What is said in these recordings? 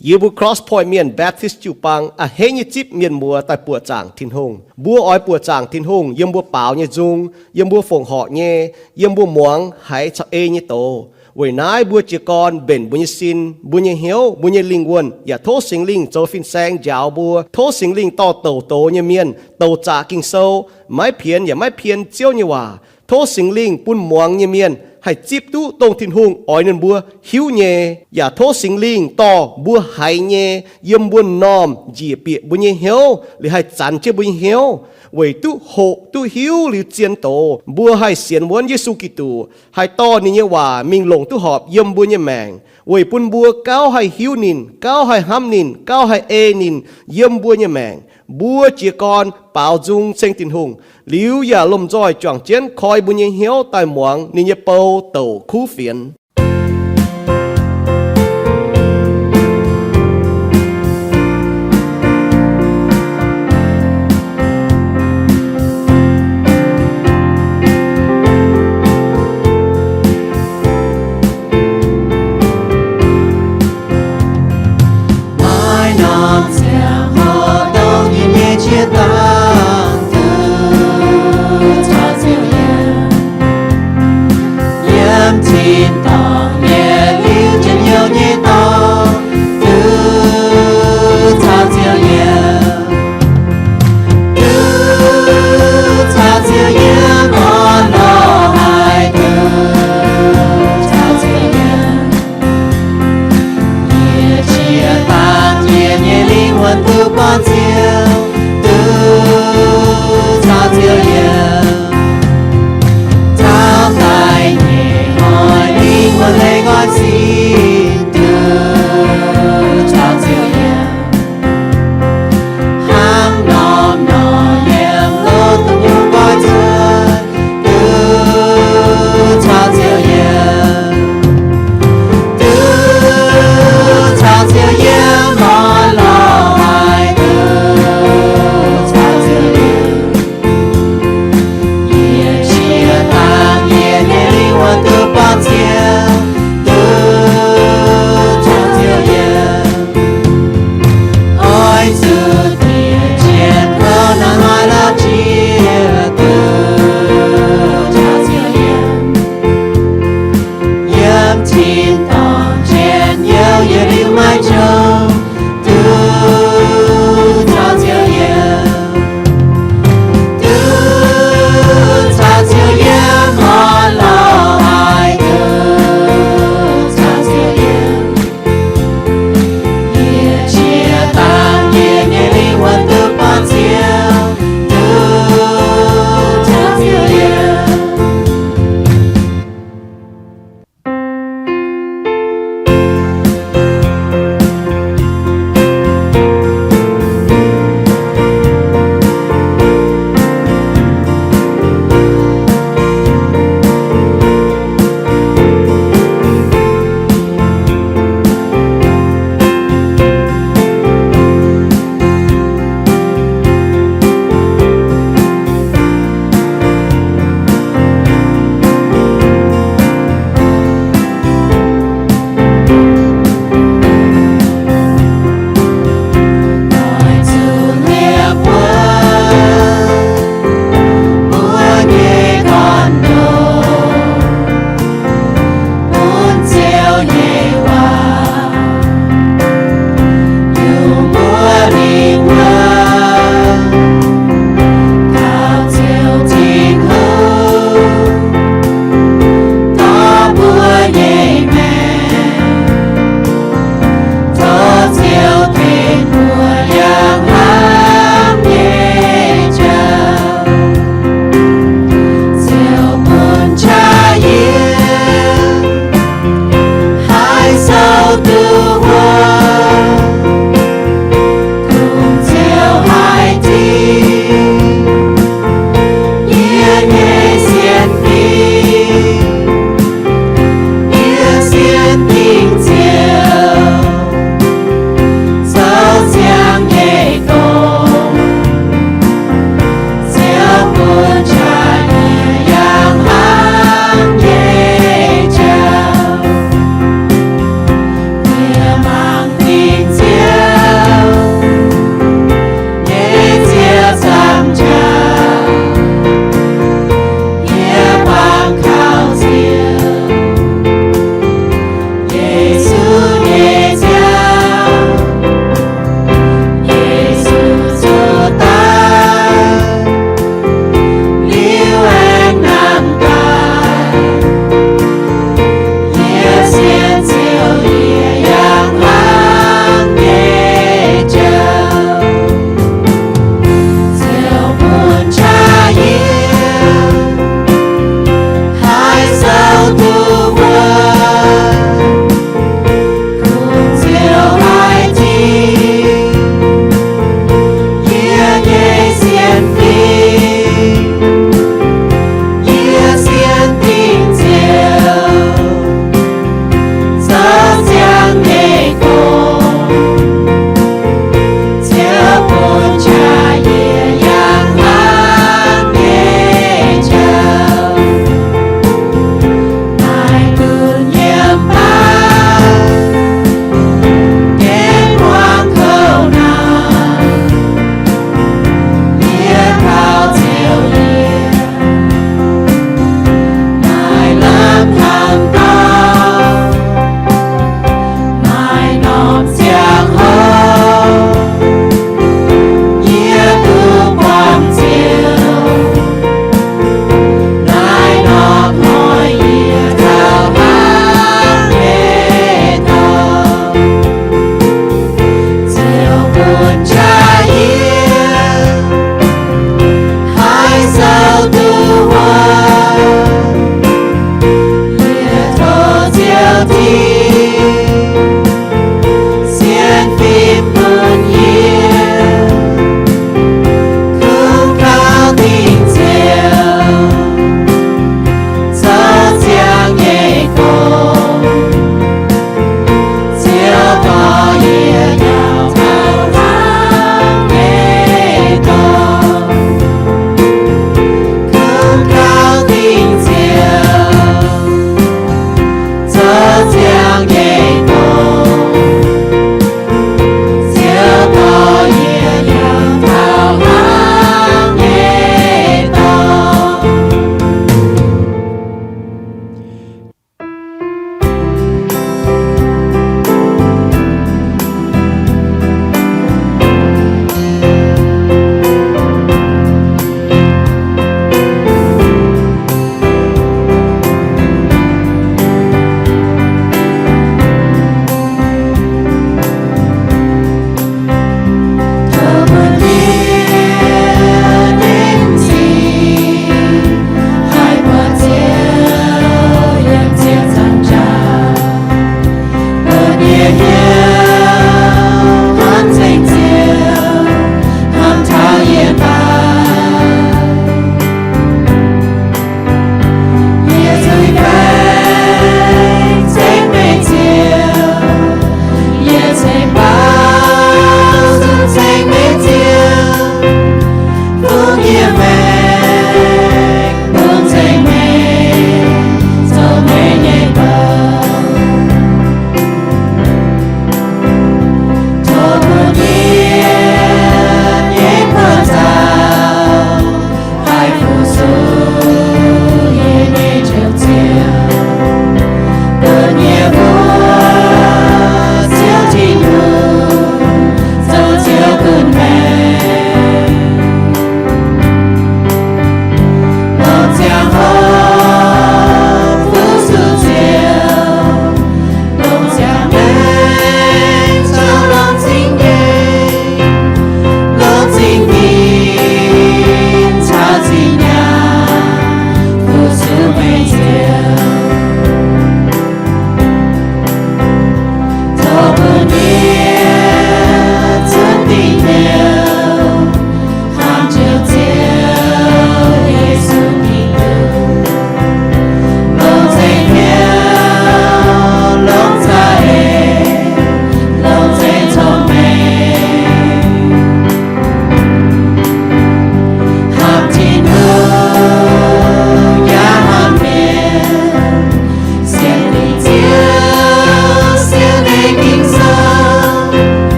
Yie mbuo Cross Point Mienh Baptist jiu-baang a'hneiv nyei zipv mienh muoz daaih buoqc zaangc Tin-Hungh. Mbuo oix buoqc zaangc Tin-Hungh yiem mbuo baaux nyei nzung, yiem mbuo fongc horc nyei, yiem mbuo muangx haiz caux ei nyei doz. Weic naaiv mbuo jiez gorn mbenc mbuo nyei sin, mbuo nyei hnyouv, mbuo nyei lingh wuonh, yaac tov Singx Lingh zoux fin-saeng njaaux mbuo. Tov Singx Lingh dorh douc doz nyei mienh, douc zaqc Ging-Sou, maiv pienx yaac maiv pien Ziouv nyei waac. Tov Singx Lingh bun muangx nyei mienh haih zipv duqv dongh Tin-Hungh oix ninh mbuo hiuv nyei. Yaac tov Singx Lingh dorh mbuo haiz nyei yiem mbuo m'normh njiec bieqc mbuo nyei hnyouv, liuz haih zanx jienv mbuo nyei hnyouv, weic duqv hoqc duqv hiuv liuz zien doz, mbuo haih sienx wuonv Yesu Giduc, haih dorh ninh nyei waac mingh longc duqv horpc yiem mbuo nyei maengc, weic bun mbuo gauh haih hiuv ninh, gauh haih hnamv ninh, gauh haih ei ninh yiem mbuo nyei maengc. Mbuo jiez gorn baaux nzung ceng Tin-Hungh, liuz yaac lomh nzoih juangc jienv koi mbuo nyei hnyouv daaih muangx ninh nyei bou douc kuv fienx. Maiv norm ziangh hoc dongh yie nyei jiex dangh duqv caux Ziouv yiem, yiem tin-dorngh yietc liuz njien-youh nyei dorngx duqv caux Ziouv yiem, duqv caux Ziouv yiem orn-lorqc haic duqv caux Ziouv yiem. Yie jiex dangh yie nyei lingh wuonh duqv buangh Ziouv, duqv caux Ziouv yiem. Taux daaih nyei hnoi lingh wuonh leih nqoi sin duqv caux Ziouv yiem. Hnangv norm nor yiem lov dongh nyungc nqoi cuotv, duqv caux Ziouv yiem, duqv caux Ziouv yiem orn-lorqc haic duqv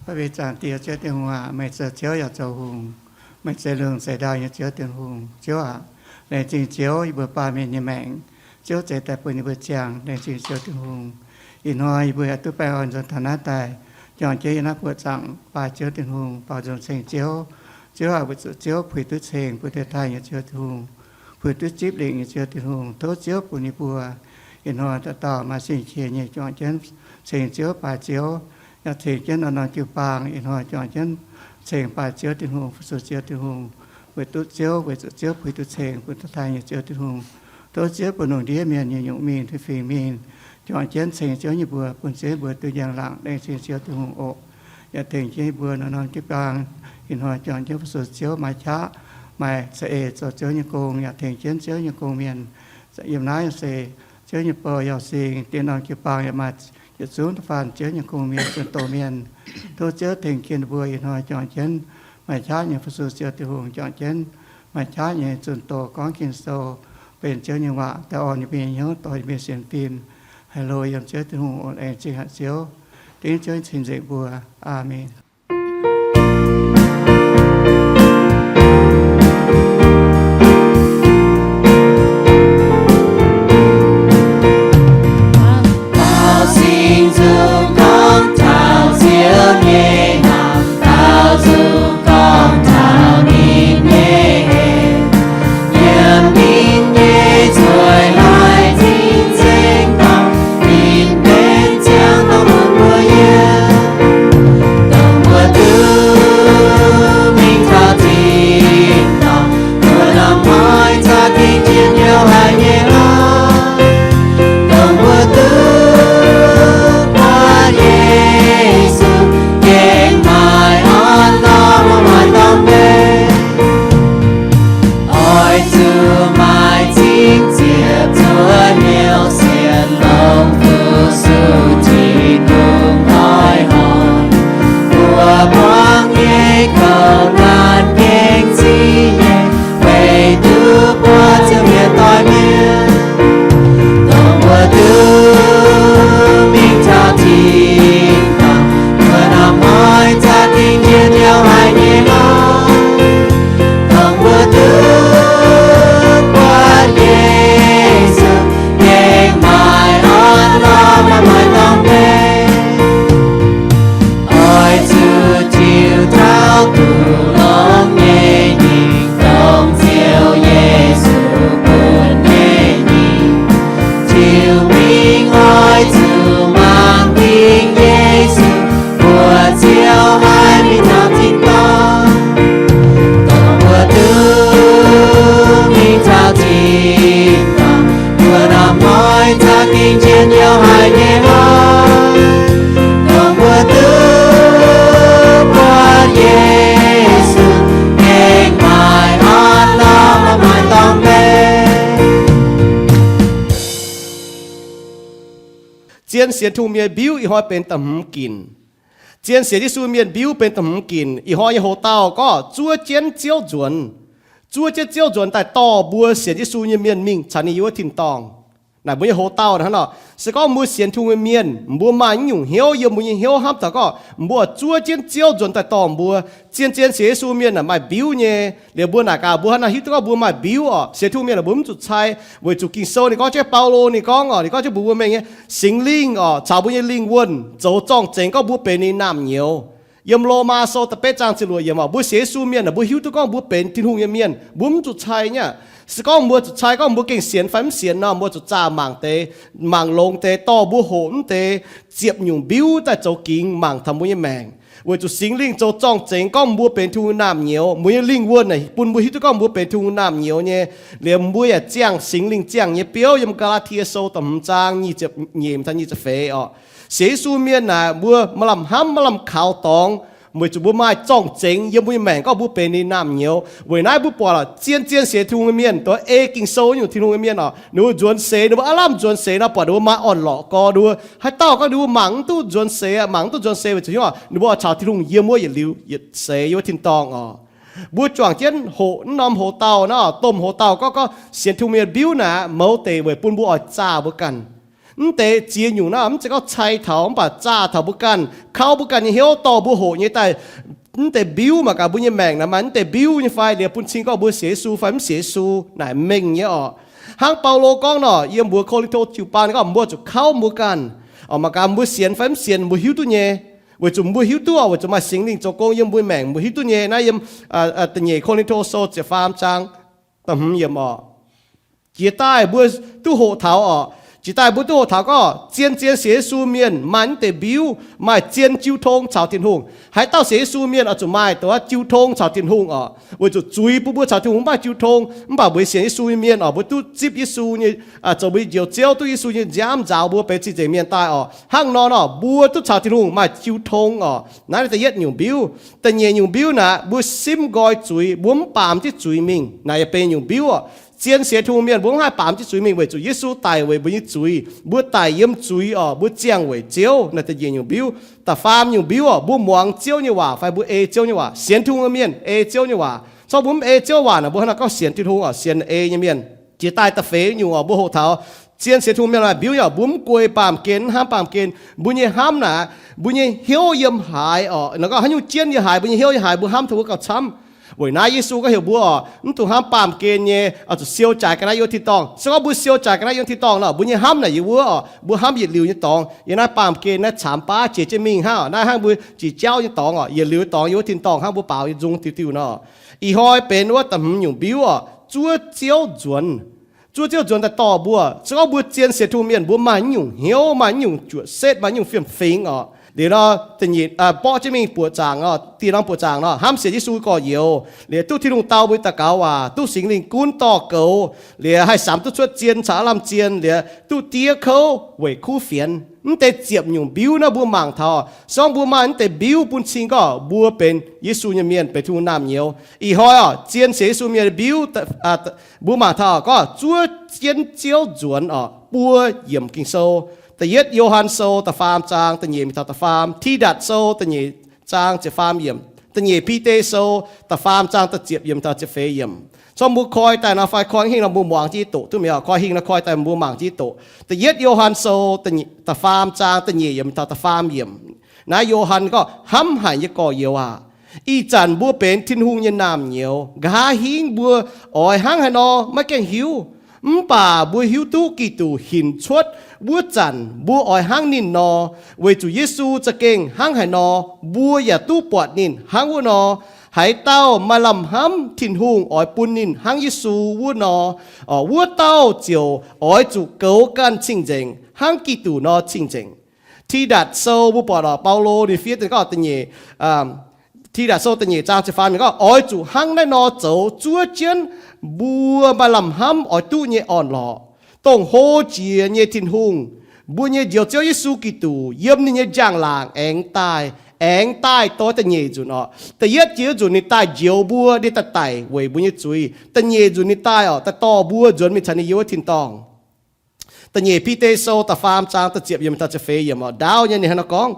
Mbuo nyei Zaangc Diex, Ziouv Tin-Hungh aac, meih zoux Ziouv yaac zoux hungh. Meih se lungh se ndau nyei Ziouv Tin-Hungh. Ziouv aac, laengz zingh Ziouv yie mbuo baamh mienh nyei maengc. Ziouv zeix daaih bun yie mbuo ziangh. Laengz zingh Ziouv Tin-Hungh. Ih hnoi yie mbuo yaac duqv baengh orn nzuonx taux naaiv daaih, juangc jienv yiem naaiv buoqc zaangc baaih Ziouv Tin-Hungh, baaux nzung ceng Ziouv. Ziouv aac, weic zuqc Ziouv puix duqv ceng bun deix daaih nyei Ziouv Tin-Hungh, puix duqv zipv lingc nyei Ziouv Tin-Hungh. Tov Ziouv bun yie mbuo ih hnoi dauh dauh maaih sin-qiex nyei juangc jienv ceng Ziouv, baaix Ziouv, yaac tengx jienv norm-norm jiu-baang ih hnoi juangc jienv ceng, baaix Ziouv Tin-Hungh, fu-sux Ziouv Tin-Hungh, weic duqv Ziouv, weic zuqc Ziouv puix duqv ceng bun deix daaih nyei Ziouv Tin-Hungh. Tov Ziouv bun lungh ndiev mienh nyei nyungc mingh tui fingx mingh, juangc jienv ceng Ziouv nyei mbuox, bun Ziouv mbuo duqv njang-laangc. Laengz zingh Ziouv Tin-Hungh oc. Yaac tengx jienv yie mbuo norm-norm jiu-baang ih hnoi juangc jienv fu-sux Ziouv, maaih qaqv, maaih za'eix zoux Ziouv nyei gong, yaac tengx jienv Ziouv nyei gong-mienh. Yiem naaiv se Ziouv nyei bou, Yauh Sing, dien norm jiu-baang yaac maaih yietc zungv da'faanh Ziouv nyei gong-mienh, zunh doz mienh. Tov Ziouv tengx jienv ninh mbuo ih hnoi juangc jienv maaih qaqv nyei fu-sux Ziouv Tin-Hungh, juangc jienv maaih qaqv nyei zunh doz gorngv Ging-Sou, benx Ziouv nyei waac daaih orn yie mbuo nyei hnyouv, dorh yie mbuo sienx fim, haih hlo yiem Ziouv Tin-Hungh oc. Laengz zingh haic Ziouv. Dengv Ziouv nyei cing-nzengc mbuox. Aamen. Baaux sing nzung gorngv taux Ziouv nyei nangc, baaux nzung gorngv taux ninh nyei hec, yiem ninh nyei nzueic laaix cing-nzengc dorngc, ninh benx ziangh dorngx bun mbuo yiem, dongh mbuo duqv mingh taux tin-dorngh, mbuo norm hnoi za'gengh njien-youh haic nyei lorqc. Dongh mbuo duqv buatc Yesu, gengh maaih orn-lorqc, maaih dorngx mbenc. Oix zuqc maaih zingh ziepc zuoqv hnyouv sienx longx fu-sux Tin-Hungh hnoi-hnoi. Mbuo buangv nyei kouv naanc gengh ziqv nyei, weic duqv buatc Ziouv mienh doic mienh. Dongh mbuo duqv mingh taux tin-dorngh, mbuo norm hnoi za'gengh njien-youh haic nyei lorqc. Dongh mbuo duqv buatc Yesu, gengh maaih orn-lorqc, maaih dorngx mbenc. Oix zuqc tiux taux duqv longx nyei nyingx, dongh Ziouv Yesu bun nyei nyingx. Tiux mingh oix zuqc mangc dingc Yesu, mbuox Ziouv haih mingh taux tin-dorngh. Dongh mbuo duqv mingh taux tin-dorngh, mbuo norm hnoi za'gengh njien-youh haic nyei lorqc. Dongh mbuo duqv buatc Yesu, gengh maaih orn-lorqc, maaih dorngx mbenc. Zien sienx Tin-Hungh mienh mbiuv ih hnoi benx da'hmz ginc. Zien sienx Yesu mienh mbiuv benx da'hmz ginc. Ih hnoi nyei hoc-dauh gorngv zuov jienv Ziouv nzuonx. Zuov jienv Ziouv nzuonx daaih dorh mbuo sienx Yesu nyei mienh mingh caux ninh yiem wuov tin-dorngh. Naaic mbuo nyei hoc-dauh hnangv nor, se gorngv mbuo sienx Tin-Hungh nyei mienh, mbuo maaih nyungc hnyouv yiem mbuo nyei hnyouv hnamv taux gorngv mbuo zuov jienv Ziouv nzuonx daaih dorh mbuo. Zien-zien sienx Yesu mienh naaic maaih mbiuv nyei. Liuz mbuo naaic gaax mbuo hnangv naaic hiuv duqv gorngv mbuo maaih mbiuv oc. Sienx Tin-Hungh mienh mbuo mv zuqc cai, weic zuqc Ging-Sou ninh gorngv jienv, Baulo ninh gorngv oc, ninh gorngv jienv mbuox mbuo mengh nyei, Singx Lingh oc, caux mbuo nyei lingh wuonh zoux zorng-zengx gorngv mbuo benx ninh naamh nyouz. Yiem Lomaa Sou da'betv zaang ziepc luoqc yiemc oc, mbuo sienx Yesu mienh naaic mbuo hiuv duqv gorngv mbuo benx Tin-Hungh nyei mienh, mbuo mv zuqc cai nyei. Se gorngv mbuo zuqc cai gorngv mbuo gengh sienx fai mv sienx nor, mbuo zuqc zaah mangc deix, mangc longx deix, dorh mbuo hoqc mv deix ziepc nyungc mbiuv daaih zoux gingx mangc taux mbuo nyei maengc. Weic zuqc Singx Lingh zoux zorng-zengx gorngv mbuo benx Tin-Hungh naamh nyouz, mbuo nyei lingh wuonh naaic bun mbuo hiuv duqv gorngv mbuo benx Tin-Hungh naamh nyouz nyei. Liemh mbuo yaac ziangh Singx Lingh ziangh nyei biouv yiem Gaa^laa^tie Sou da'hmz zaang nyic ziepc nyeic taux nyic ziepc feix oc. Sienx Yesu mienh naaic mbuo maaih lamh hnamv, maaih lamh kaux dorngx, weic zuqc mbuo maaih zorng-zengx yiem mbuo nyei maengc gorngv mbuo benx ninh naamh nyouz. Weic naaiv mbuo buatc zien-zien sienx Tin-Hungh nyei mienh, dongh ei Ging-Sou nyungc Tin-Hungh nyei mienh oc, ninh mbuo nzuonx seix, ninh mbuo aav lamh nzuonx seix nor, buatc ninh mbuo maaih orn-lorqc gorx. Ninh mbuo haaix dauh gorngv ninh mbuo mangc mv duqv nzuonx seix, mangc mv duqv nzuonx seix weic zuqc hnangv nor, ninh mbuo oix caux Tin-Hungh yiem wuov yietc liuz yietc seix yiem wuov tin-dorngh oc. Mbuo juangc jienv hoqc naaiv norm hoc-dauh nor, domh hoc-dauh gorngv, gorngv sienx Tin-Hungh mienh mbiuv naaic mouz deic weic bun mbuo oix zaah mbuo ganh. Mv deix ziex nyungc naaiv mv zeiz gorngv cai taux, mv baac zaah taux mbuo ganh, kauv mbuo ganh nyei hnyouv, dorh mbuo hoqc nyei daaih. Mv deix mbiuv mangc gaax mbuo nyei maengc naaic maaih mv deix mbiuv nyei fai, liuz bun cing gorngv mbuo sienx Yesu fai mv sienx Yesu naaic mengh nyei orqc. Hnangv Baulo gorngv nor, yiem mbuox Ko^lin^to jiu-baang gorngv mbuo zuqc kauv mbuo ganh, oc, mangc gaax mbuo sienx fai mv sienx, mbuo hiuv duqv nyei. Weic zuqc mbuo hiuv duqv, weic zuqc maaih Singx Lingh zoux gong yiem mbuo maengc, mbuo hiuv duqv nyei. Naaiv yiem da'nyeic Ko^lin^to sou ziepc faam zaang da'hmz yiemc orqc. Jiex daaih mbuo duqv hoqc taux orqc. Jiex daaih mbuo duqv hoqc taux gorngv zien-zien sienx Yesu mienh maaih mv deix mbiuv, maaih zien jiu tong caux Tin-Hungh. Haaix dauh sienx Yesu mienh oix zuqc maaih doqc jiu tong caux Tin-Hungh orqc. Weic zuqc zuiz bun mbuo caux Tin-Hungh mv maaih jiu tong, mv baac mbuo sienx Yesu nyei mienh orqc, mbuo duqv zipv Yesu nyei, zoux mbuo nyei Njoux Ziouv, duqv Yesu nyei nziaamv nzaaux mbuo benx cing-nzengc mienh daaih orqc. Hnangv nor nor mbuo duqv caux Tin-Hungh maaih jiu tong orqc. Naaiv da'yietv nyungc mbiuv. Da'nyeic nyungc mbiuv naaic, mbuo simv nqoi zuiz, mbuo mv baamz jienv zuiz mingh. Naaic yaac benx nyungc mbiuv orqc. Zien sienx Tin-Hungh mienh mbuo mv haih baamz jienv zuiz mingh weic zuqc Yesu daic weic mbuo nyei zuiz. Mbuo daic yiem zuiz orqc, mbuo ziangh weic Ziouv. Naaiv da'nyeic nyungc mbiuv. Da'faam nyungc mbiuv orqc, mbuo muangx Ziouv nyei waac fai mbuo ei Ziouv nyei waac. Sienx Tin-Hungh mienh ei Ziouv nyei waac. Corc mbuo mv ei Ziouv waac naaic, mbuo hnangv naaic gorngv sienx Tin-Hungh orqc, sienx ei nyei mienh. Jiex daaih da'feix nyungc orqc, mbuo hoqc taux zien sienx Tin-Hungh mienh maaih mbiuv nyei orqc, mbuo mv guei baamh gen, mv hnamv baamh gen. Mbuo nyei hnamv naaic, mbuo nyei hnyouv yiem haaix orqc, nor gorngv haaix nyungc jienv yiem haaix, mbuo nyei hnyouv yiem haaix, mbuo hnamv taux wuov gauh camv. Weic naaiv Yesu gorngv heuc mbuo orqc, mv dungx hnamv baamh gen nyei, oix zuqc siou jaaix ga'naaiv yiem wuov tin-dorngh. Se gorngv mbuo siou jaaix ga'naaiv yiem wuov tin-dorngh nor, mbuo nyei hnamv naaic yiem wuov orqc, mbuo hnamv yietc liuz nyei dorngx, yiem naaiv baamh gen naaiv caamx baav jiex jienv mingh hnangv. Naaiv hnangv mbuo jiex jauv nyei dorngx orqc, yietc liuz nyei dorngx yiem wuov tin-dorngh hnangv mbuo baaux nyei nzung diuh diuh nor. Ih hnoi benx wuov da'hmz nyungc mbiuv orqc, zuov Ziouv nzuonx. Zuov Ziouv nzuonx daaih dorh mbuo. Se gorngv mbuo zien sienx Tin-Hungh mienh, mbuo maaih nyungc hnyouv, maaih nyungc juoqc setv, maaih nyungc fiem-fingx orqc. Liuz nor, da'nyeic, mborqv jienv mingh buoqc zaangc nor, dieh norm buoqc zaangc nor, hnamv sienx Yesu gorx-youz, liuz duqv Tin-Hungh dau mbuo daux gaux waac, duqv Singx Lingh gunv dorh goux, liuz haih samx duqv cuotv zien caux aav lamh zien, liuz duqv diev kouv weic kuv fienx. Mv deix ziepc nyungc mbiuv naaiv mbuo mangc taux, se gorngv mbuo maaih mv deix mbiuv bun cing gorngv mbuo benx Yesu nyei mienh, benx Tin-Hungh naamh nyouz. Ih hnoi orqc, zien sienx Yesu mienh mbiuv, mbuo mangc taux gorngv zuov jienv Ziouv nzuonx orqc, buo yiemc Ging-Sou. Da'yietv Yo^han Sou da'faam zaang da'nyeic mingh taux da'faam, Tidatc Sou da'nyeic zaang ziepc faam yiemc, da'nyeic Bide Sou da'faam zaang da'ziepc yiemc taux ziepc feix yiemc. Corc mbuo koi daaih nor fai koi hingh nor mbuo muangx jienv doqc duqv mi'aqv. Koi hingh nor koi daaih mbuo mangc jienv doqc. Da'yietv Yo^han Sou da'faam zaang da'nyeic yiemc taux da'faam yiemc. Naaiv Yo^han gorngv, hnamv haic nyei gorx-youz aac, ih zanc mbuo benx Tin-Hungh nyei naamh nyouz. Nqa'haav hingv mbuo oix hnangv haaix nor maiv gaengh hiuv, mv baac mbuo hiuv duqv Giduc hinc cuotv wuov zanc mbuo oix hnangv ninh nor, weic zuqc Yesu za'gengh hnangv haaix nor, mbuo yaac duqv buatc ninh hnangv wuov nor. Haaix dauh maaih lamh hnamv Tin-Hungh oix bun ninh hnangv Yesu wuov nor, wuov dauh ziouc oix zuqc goux ganh cing-nzengc hnangv Giduc nor cing-nzengc. Tidatc Sou mbuo buatc orqc, Baulo ninh fiev daaih gorngv da'nyeic, Tidatc Sou da'nyeic zaang ziepc faam yiemc gorngv, oix zuqc hnangv naaiv nor zoux zuov jienv mbuo maaih lamh hnamv oix duqv nyei orn-lorqc. Dongh hlo jiex nyei Tin-Hungh, mbuo nyei Njoux Ziouv Yesu Giduc, yiem ninh nyei njang-laangc aengx daaih, aengx daaih dorh da'nyeic nzunc orqc. Da'yietv jiex nzunc ninh daaih njoux mbuo, ninh daaih daic weic mbuo nyei zuiz. Da'nyeic nzunc ninh daaih orqc, daaih dorh mbuo nzuonx mingh caux ninh yiem wuov tin-dorngh. Da'nyeic Bide Sou da'faam zaang da'ziepc yiemc taux ziepc feix yiemc orqc, ndaauv nyei ninh hnangv nor gorngv,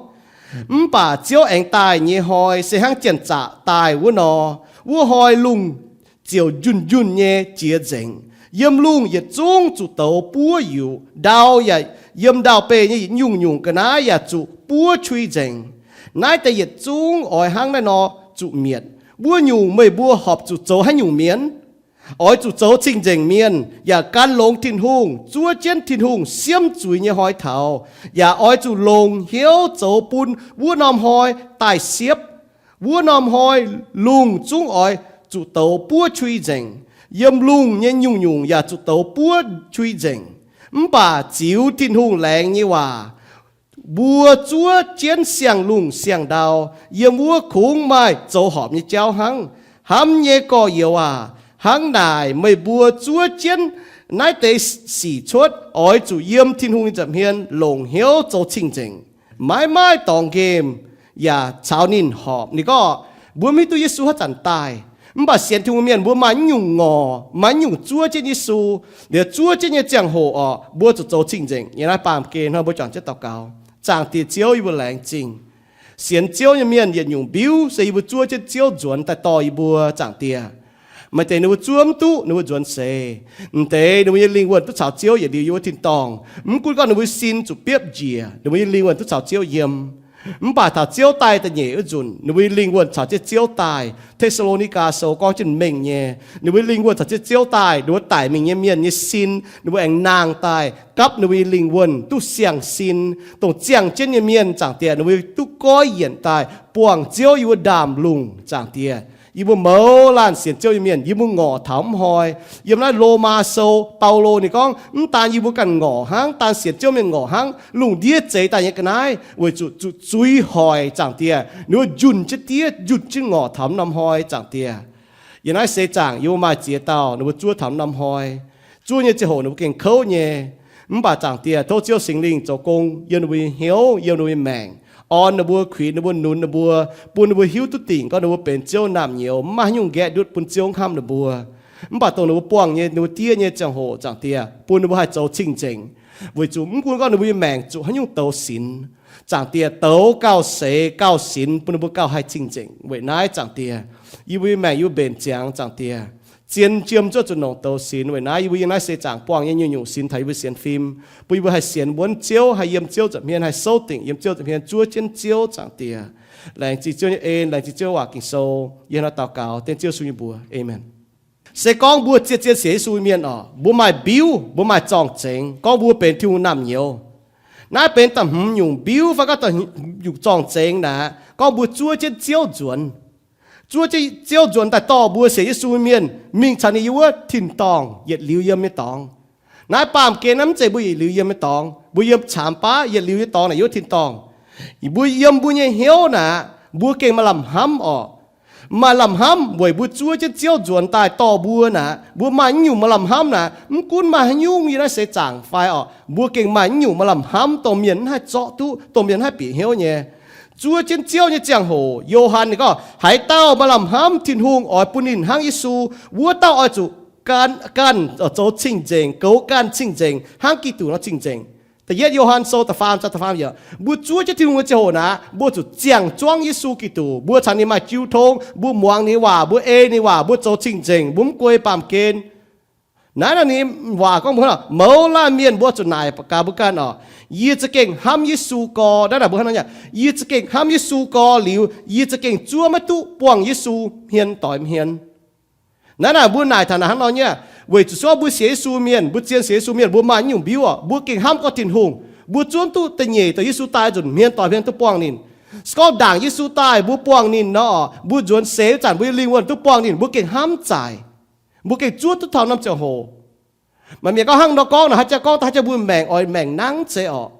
mv baac Ziouv aengx daaih nyei hnoi se hnangv janx-zaqc daaih wuov nor. Wuov hnoi lungh ziouc njunh-njunh nyei jiex nzengc. Yiem lungh yietc zungv zuqc douz buov yuqc. Ndau yaac yiem ndau-beih nyei yietc nyungc-nyungc ga'naaiv yaac zuqc buov qui nzengc. Naaiv deix yietc zungv oix hnangv naaiv nor zuqc mietc. Wuov nyungc meih mbuo horpc zuqc zoux haaix nyungc mienh? Oix zuqc zoux cing-nzengc mienh, yaac gan longx Tin-Hungh, zuov jienv Tin-Hungh siemv zuiz nyei hnoi taux, yaac oix zuqc longc hnyouv zoux bun wuov norm hnoi daaih siepv. Wuov norm hnoi lungh zungv oix zuqc douz buov qui nzengc. Yiem lungh nyei nyungc-nyungc yaac zuqc douz buov qui nzengc. Mv baac ziux Tin-Hungh laengz nyei waac, mbuo zuov jienv siang-lungh siang-ndau, yiem wuov kungx maaih zoux horpc nyei jauv hnangv. Hnamv nyei gorx-youz aac, hnangv naaic meih mbuo zuov jienv naaiv deix sic cuotv oix zuqc yiem Tin-Hungh nyei nza'hmien longc hnyouv zoux cing-nzengc, maiv maaih dorngx nqemh yaac caux ninh horpc. Ninh gorngv, mbuo mv hiuv duqv Yesu haaix zanc daaih, mv baac sienx Tin-Hungh mienh mbuo maaih nyungc ngorc, maaih nyungc zuov jienv Yesu, liuz zuov jienv nyei ziangh hoc orqc, mbuo zuqc zoux cing-nzengc. Yiem naaiv baamh gen hnoi mbuo juangc jienv daux gaux. Zaangc Diex Ziouv, yie mbuo laengz zingh. Sienx Ziouv nyei mienh yietc nyungc mbiuv se yie mbuo zuov jienv Ziouv nzuonx daaih dorh yie mbuo, Zaangc Diex. Maaih deix ninh mbuo zuov mv duqv, ninh mbuo nzuonx seix. M'deix ninh mbuo nyei lingh wuonh duqv caux Ziouv yietc liuz yiem wuov tin-dorngh. Mv gunv gorngv ninh mbuo sin zuqc biopv njiec, ninh mbuo nyei lingh wuonh duqv caux Ziouv yiem. Mv baac taux Ziouv daaih da'nyeic wuov nzunc, ninh mbuo nyei lingh wuonh caux jienv Ziouv daaih. Te^saa^lo^ni^gaa Sou gorngv jienv mengh nyei, ninh mbuo lingh wuonh caux jienv Ziouv daaih, ninh mbuo daic mingh nyei mienh nyei sin, ninh mbuo aengx nangh daaih gapv ninh mbuo nyei lingh wuonh duqv siang-sin, dongh ziangh jienv nyei mienh, Zaangc Diex, ninh mbuo duqv goiv yienc daaih buangh Ziouv yiem wuov ndaamv-lungh, Zaangc Diex. Yie mbuo mouz laanh sienx Ziouv nyei mienh, yie mbuo ngorc taux mv hnoi. Yiem naaiv Lomaa Sou, Baulo ninh gorngv, mv daan yie mbuo ganh ngorc hnangv, daan sienx Ziouv mienh ngorc hnangv, lungh ndiev zeix daaih nyei ga'naaiv weic zuqc zuqc zuiz hoic, Zaangc Diex, ninh mbuo njunh jienv diev, njunh jienv ngorc taux mv norm hnoi, Zaangc Diex. Yiem naaiv seix zaangc yie mbuo maaih ziex dauh ninh mbuo zuov taux mv norm hnoi. Zuov nyei ziangh hoc ninh mbuo gengh kouv nyei. Mv baac Zaangc Diex, tov Ziouv Singx Lingh zoux gong yiem ninh mbuo nyei hnyouv, yiem ninh mbuo nyei maengc, orn ninh mbuo, kuinx ninh mbuo, nunc ninh mbuo, bun ninh mbuo hiuv duqv dingc gorngv ninh mbuo benx Ziouv naamh nyouz, mv maaih haaix nyungc nqaeqv ndutv bun Ziouv hnamv ninh mbuo. Mv baac dongh ninh mbuo buangh nyei, ninh mbuo diev nyei ziangh hoc, Zaangc Diex, bun ninh mbuo haih zoux cing-nzengc. Weic zuqc mv gunv gorngv ninh mbuo nyei maengc zuqc haaix nyungc douz sinx, Zaangc Diex, douz gauh seix gauh sinx bun ninh mbuo gauh haih cing-nzengc. Weic naaiv, Zaangc Diex, yie mbuo nyei maengc yie mbuo mbenc ziangx, Zaangc Diex, zien jiem zuov zuqc nongc douz sinx. Weic naaiv yie mbuo yiem naaiv seix zaangc buangh nyei nyungc-nyungc sinx taux yie mbuo sienx fim, bun yie mbuo haih sienx wuonv Ziouv, haih yiem Ziouv nza'hmien, haih souv dingc yiem Ziouv nza'hmien, zuov jienv Ziouv, Zaangc Diex. Laengz zingh Ziouv nyei en, laengz zingh Ziouv waac Ging-Sou. Yie hnangv naaiv daux gaux dengv Ziouv Yesu nyei mbuox. Aamen. Se gorngv mbuo zien-zien sienx Yesu mienh oc, mbuo maaih mbiuv, mbuo maaih zorng-zengx gorngv mbuo benx Tin-Hungh naamh nyouz. Naaiv benx da'hmz nyungc mbiuv fai gorngv da'hmz nyungc zorng-zengx naaic, gorngv mbuo zuov jienv Ziouv nzuonx. Zuov jienv Ziouv nzuonx daaih dorh mbuo sienx Yesu mienh mingh caux ninh yiem wuov tin-dorngh yietc liuz yiem nyei dorngx. Naaiv baamh gen naaiv mv zeiz mbuo yietc liuz yiem nyei dorngx. Mbuo yiem caamx baav yietc liuz nyei dorngx naaic yiem wuov tin-dorngh. Mbuo yiem mbuo nyei hnyouv naaic, mbuo gengh maaih lamh hnamv oc. Maaih lamh hnamv weic mbuo zuov jienv Ziouv nzuonx daaih dorh mbuo naaic, mbuo maaih naaiv nyungc maaih lamh hnamv naaic, mv gunv maaih haaix nyungc yiem naaiv seix zaangc fai oc, mbuo gengh maaih naaiv nyungc maaih lamh hnamv dongh mienh mv haih zorqv duqv, dongh mienh mv haih bieqc hnyouv nyei. Zuov jienv Ziouv nyei ziangh hoc, Yo^han ninh gorngv, haaix dauh maaih lamh hnamv Tin-Hungh oix bun ninh hnangv Yesu, wuov dauh oix zuqc ganh, ganh zoux cing-nzengc, goux ganh cing-nzengc hnangv Giduc nor cing-nzengc. Da'yietv Yo^han Sou da'faam zaang da'faam yiemc. Mbuo zuov jienv Tin-Hungh nyei ziangh hoc naaic, mbuo zuqc ziangh zuangv Yesu Giduc. Mbuo caux ninh maaih jiu tong, mbuo muangx ninh nyei waac, mbuo ei ninh nyei waac, mbuo zoux cing-nzengc, mbuo mv guei baamh gen. Naaiv naaic ninh waac gorngv mbuo hnangv, mouz laanh mienh mbuo zuqc naaic gaax mbuo ganh oc. Yie za'gengh hnamv Yesu gorx. Naaiv naaic mbuo hnangv nor, yie za'gengh hnamv Yesu gorx liuz, yie za'gengh zuov maiv duqv buangh Yesu hmien doix hmien. Naaiv naaic mbuo naaic taux naaic hnangv nor nyei, weic zuqc se gorngv mbuo sienx Yesu mienh, mbuo zien sienx Yesu mienh, mbuo maaih naaiv nyungc mbiuv oc, mbuo gengh hnamv gorngv Tin-Hungh, mbuo zuov duqv da'nyeic deix Yesu daaih nzunc hmien doix hmien duqv buangh ninh. Se gorngv ndaangc Yesu daaih mbuo buangh ninh nor, mbuo nzuonx seix wuov zanc mbuo nyei lingh wuonh duqv buangh ninh, mbuo gengh hnamv zaaic. Mbuo gengh zuov duqv taux norm ziangh hoc. Maaih mienh gorngv hnangv nor gorngv naaic, haaix jaax gorngv daaih haaix jaax mbuo maengc oix maengc nangv zeiz oc.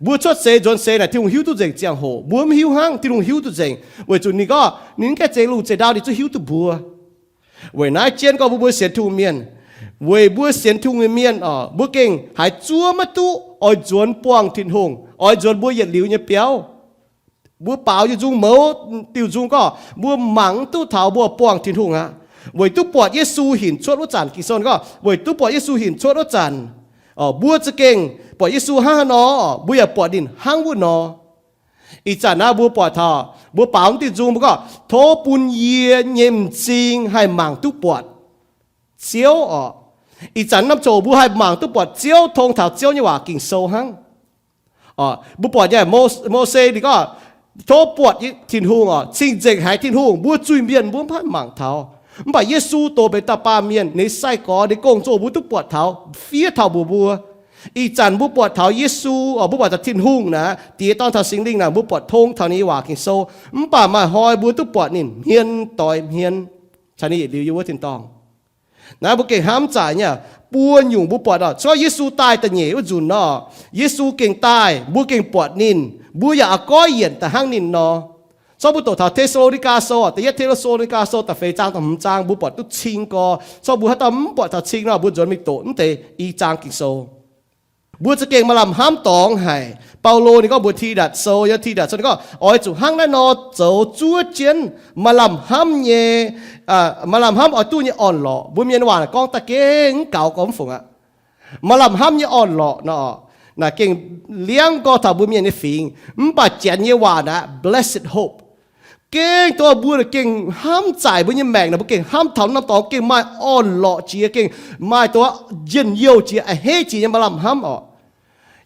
Mbuo cuotv seix nzuonx seix naaic Tin-Hungh hiuv duqv nzengc ziangh hoc. Mbuo mv hiuv hnangv, Tin-Hungh hiuv duqv nzengc, weic zuqc ninh gorngv ninh mv gaengh zeix lungh zeix ndau, ninh zuqc hiuv duqv mbuo. Weic naaiv jienv gorngv mbuo, mbuo sienx Tin-Hungh mienh, weic mbuo sienx Tin-Hungh nyei mienh oc, mbuo gengh haiz zuov maiv duqv oix nzuonx buangh Tin-Hungh, oix nzuonx mbuo yietc liuz nyei biauv. Mbuo baaux nyei nzung mouz diuh nzung gorngv mbuo mangc mv duqv taux mbuo buangh Tin-Hungh aqv. Weic duqv buatc Yesu hinc cuotv wuov zanc, Ging-Sou gorngv weic duqv buatc Yesu hinc cuotv wuov zanc, mbuo za'gengh buatc Yesu hnangv haaix nor, mbuo yaac buatc ninh hnangv wuov nor. Ih zanc naaiv mbuo buatc taux, mbuo baaux mv diuh nzung mbuo gorngv, tov bun yie nyei m'zing haih mangc duqv buatc Ziouv oc. Ih zanc norm ziouc mbuo haih mangc duqv buatc Ziouv, tong taux Ziouv nyei waac Ging-Sou hnangv. Mbuo buatc nyei, Mose ninh gorngv, tov buatc Tin-Hungh oc, cing-nzengc haiz Tin-Hungh, mbuo zuiz-mienh mbuo mv haih mangc taux. Mv baac Yesu doz benx dauh baamh mienh, ninh sai-gorx, ninh gong-zoh mbuo duqv buatc taux, fiev taux mbuox mbuo. Ih zanc mbuo buatc taux Yesu oc, mbuo buatc taux Tin-Hungh naaic, Diex, Dorn caux Singx Lingh naaic, mbuo buatc tong taux ninh nyei waac Ging-Sou. Mv baac maaih hnoi mbuo duqv buatc ninh hmien doix hmien, caux ninh yietc liuz yiem wuov tin-dorngh. Naaiv mbuo gengh hnamv zaaic nyei. Buo nyungc mbuo buatc oc, se gorngv Yesu daaih da'nyeic wuov nzunc nor, Yesu gengh daaih, mbuo gengh buatc ninh, mbuo yaac oix goiv yienc daaih hnangv ninh nor. Se gorngv mbuo doqc taux Te^saa^lo^ni^gaa Sou, da'yietv Te^saa^lo^ni^gaa Sou da'feix zaang da'hmz zaang, mbuo buatc duqv cing gorx. Se gorngv mbuo haaix dauh mv buatc taux cing nor, mbuo nzuonx mingh doqc mv deix i zaang Ging-Sou. Mbuo za'gengh maaih lamh hnamv dorngx haic. Baulo ninh gorngv mbuox Ti^datc Sou, yiem Ti^datc Sou ninh gorngv, oix zuqc hnangv naaiv nor zoux zuov jienv maaih lamh hnamv nyei, maaih lamh hnamv oix duqv nyei orn-lorqc. Mbuo mienh waac gorngv daaih gengh mv gaux gorngv mv fungc aqv. Maaih lamh hnamv nyei orn-lorqc nor, naaic gengh liangv gorx taux mbuo mienh nyei fingx. Mv baac Janx nyei waac naaic blessed hope. Gengh dongh mbuo gengh hnamv zaaic mbuo nyei maengc naaic, mbuo gengh hnamv taux norm dorngx gengh maaih orn-lorqc jiex, gengh maaih dongh njien-youh jiex, a'hneiv jiex nyei maaih lamh hnamv orqc.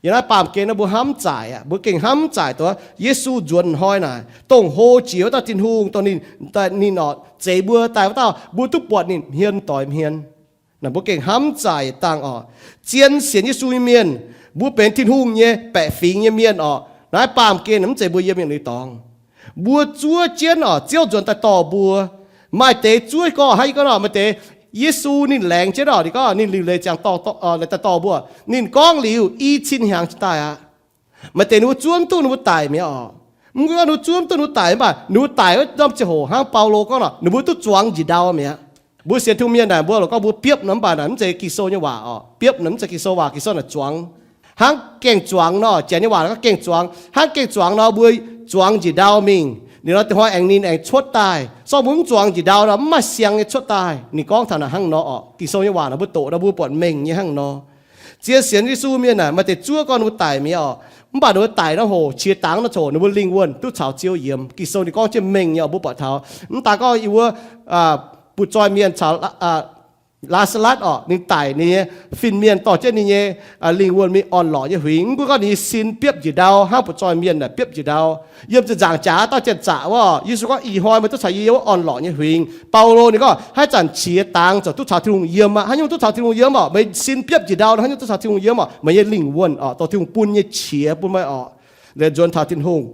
Yiem naaiv baamh gen naaiv mbuo hnamv zaaic aqv, mbuo gengh hnamv zaaic dongh Yesu nzuonx hnoi naaic, dongh hlo jiex wuov dauh Tin-Hungh, dongh ninh, ninh orqc zeix mbuo daaih wuov dauh, mbuo duqv buatc ninh hmien doix hmien. Naaic mbuo gengh hnamv zaaic dangh orqc. Zien sienx Yesu nyei mienh, mbuo benx Tin-Hungh nyei baeqc fingx nyei mienh orqc. Naaiv baamh gen mv zeiz mbuo yiem mienh nyei dorngx. Mbuo zuov jienv orqc, Ziouv nzuonx daaih dorh mbuo. Maaih deix zuov gorngv, hnangv yie gorngv nor, maaih deix Yesu ninh laengz jienv orqc, ninh gorngv ninh liuc leiz ziangx dorh, dorh, daaih dorh mbuo. Ninh gorngv liuz i cin hnyangx jiez daaih aqv. Maaih deix ninh mbuo zuov mv duqv ninh mbuo daic mi'aqv orqc. Mv gunv gorngv ninh mbuo zuov mv duqv ninh mbuo daic mv baac ninh mbuo daic wuov norm ziangh hoc hnangv Baulo gorngv nor, ninh mbuo duqv zuangx njiec ndau mi'aqv. Mbuo sienx Tin-Hungh mienh naaic, mbuo lorqc gorngv mbuo biopv nor mv baac naaic mv zeiz Ging-Sou nyei waac orqc. Biopv naaic mv zeiz Ging-Sou waac, Ging-Sou naaic zuangx. Hnangv gaeng-zuangx nor, Janx nyei waac gorngv gaeng-zuangx. Hnangv gaeng-zuangx nor mbuo zuangx njiec ndau mingh. Liuz nor da'hnoi aengx ninh aengx cuotv daaih. Se gorngv mbuo mv zuangx njiec ndau nor mv maaih siang nyei cuotv daaih. Ninh gorngv taux naaic hnangv nor orqc. Ging-Sou nyei waac naaic mbuo doqc nor mbuo buatc mengh nyei hnangv nor. Zien sienx Yesu mienh naaic maaih deix zuov gorngv ninh mbuo daic mi'aqv orqc. Mv baac ninh mbuo daic nor hoc qiex dangx nor coc ninh mbuo lingh wuonh duqv caux Ziouv yiem. Ging-Sou ninh gorngv jienv mengh nyei orqc, mbuo buatc taux. Mv daaih gorngv yie wuov butv-zoih mienh caux Laa^saa^latv orqc, ninh daic, ninh nyei fin-mienh dorh jienv ninh nyei lingh wuonh mingh orn-lorqc nyei huingx. Mv gunv gorngv ninh nyei sin biopv njiec ndau hnangv butv-zoih mienh naaic biopv njiec ndau. Yiem ziepc nzaangc jaax dauh janx-zaqc wuov, Yesu gorngv, ih hnoi meih duqv caux yie yiem wuov orn-lorqc nyei huingx. Baulo ninh gorngv, haaix zanc qiex dangx ziouc duqv caux Tin-Hungh yiem aqv. Haaix nyungc duqv caux Tin-Hungh yiem orqc? Meih sin biopv njiec ndau nor haaix nyungc duqv caux Tin-Hungh yiem orqc? Meih nyei lingh wuonh orqc, dongh Tin-Hungh bun nyei qiex bun meih orqc. Liuz nzuonx taux Tin-Hungh.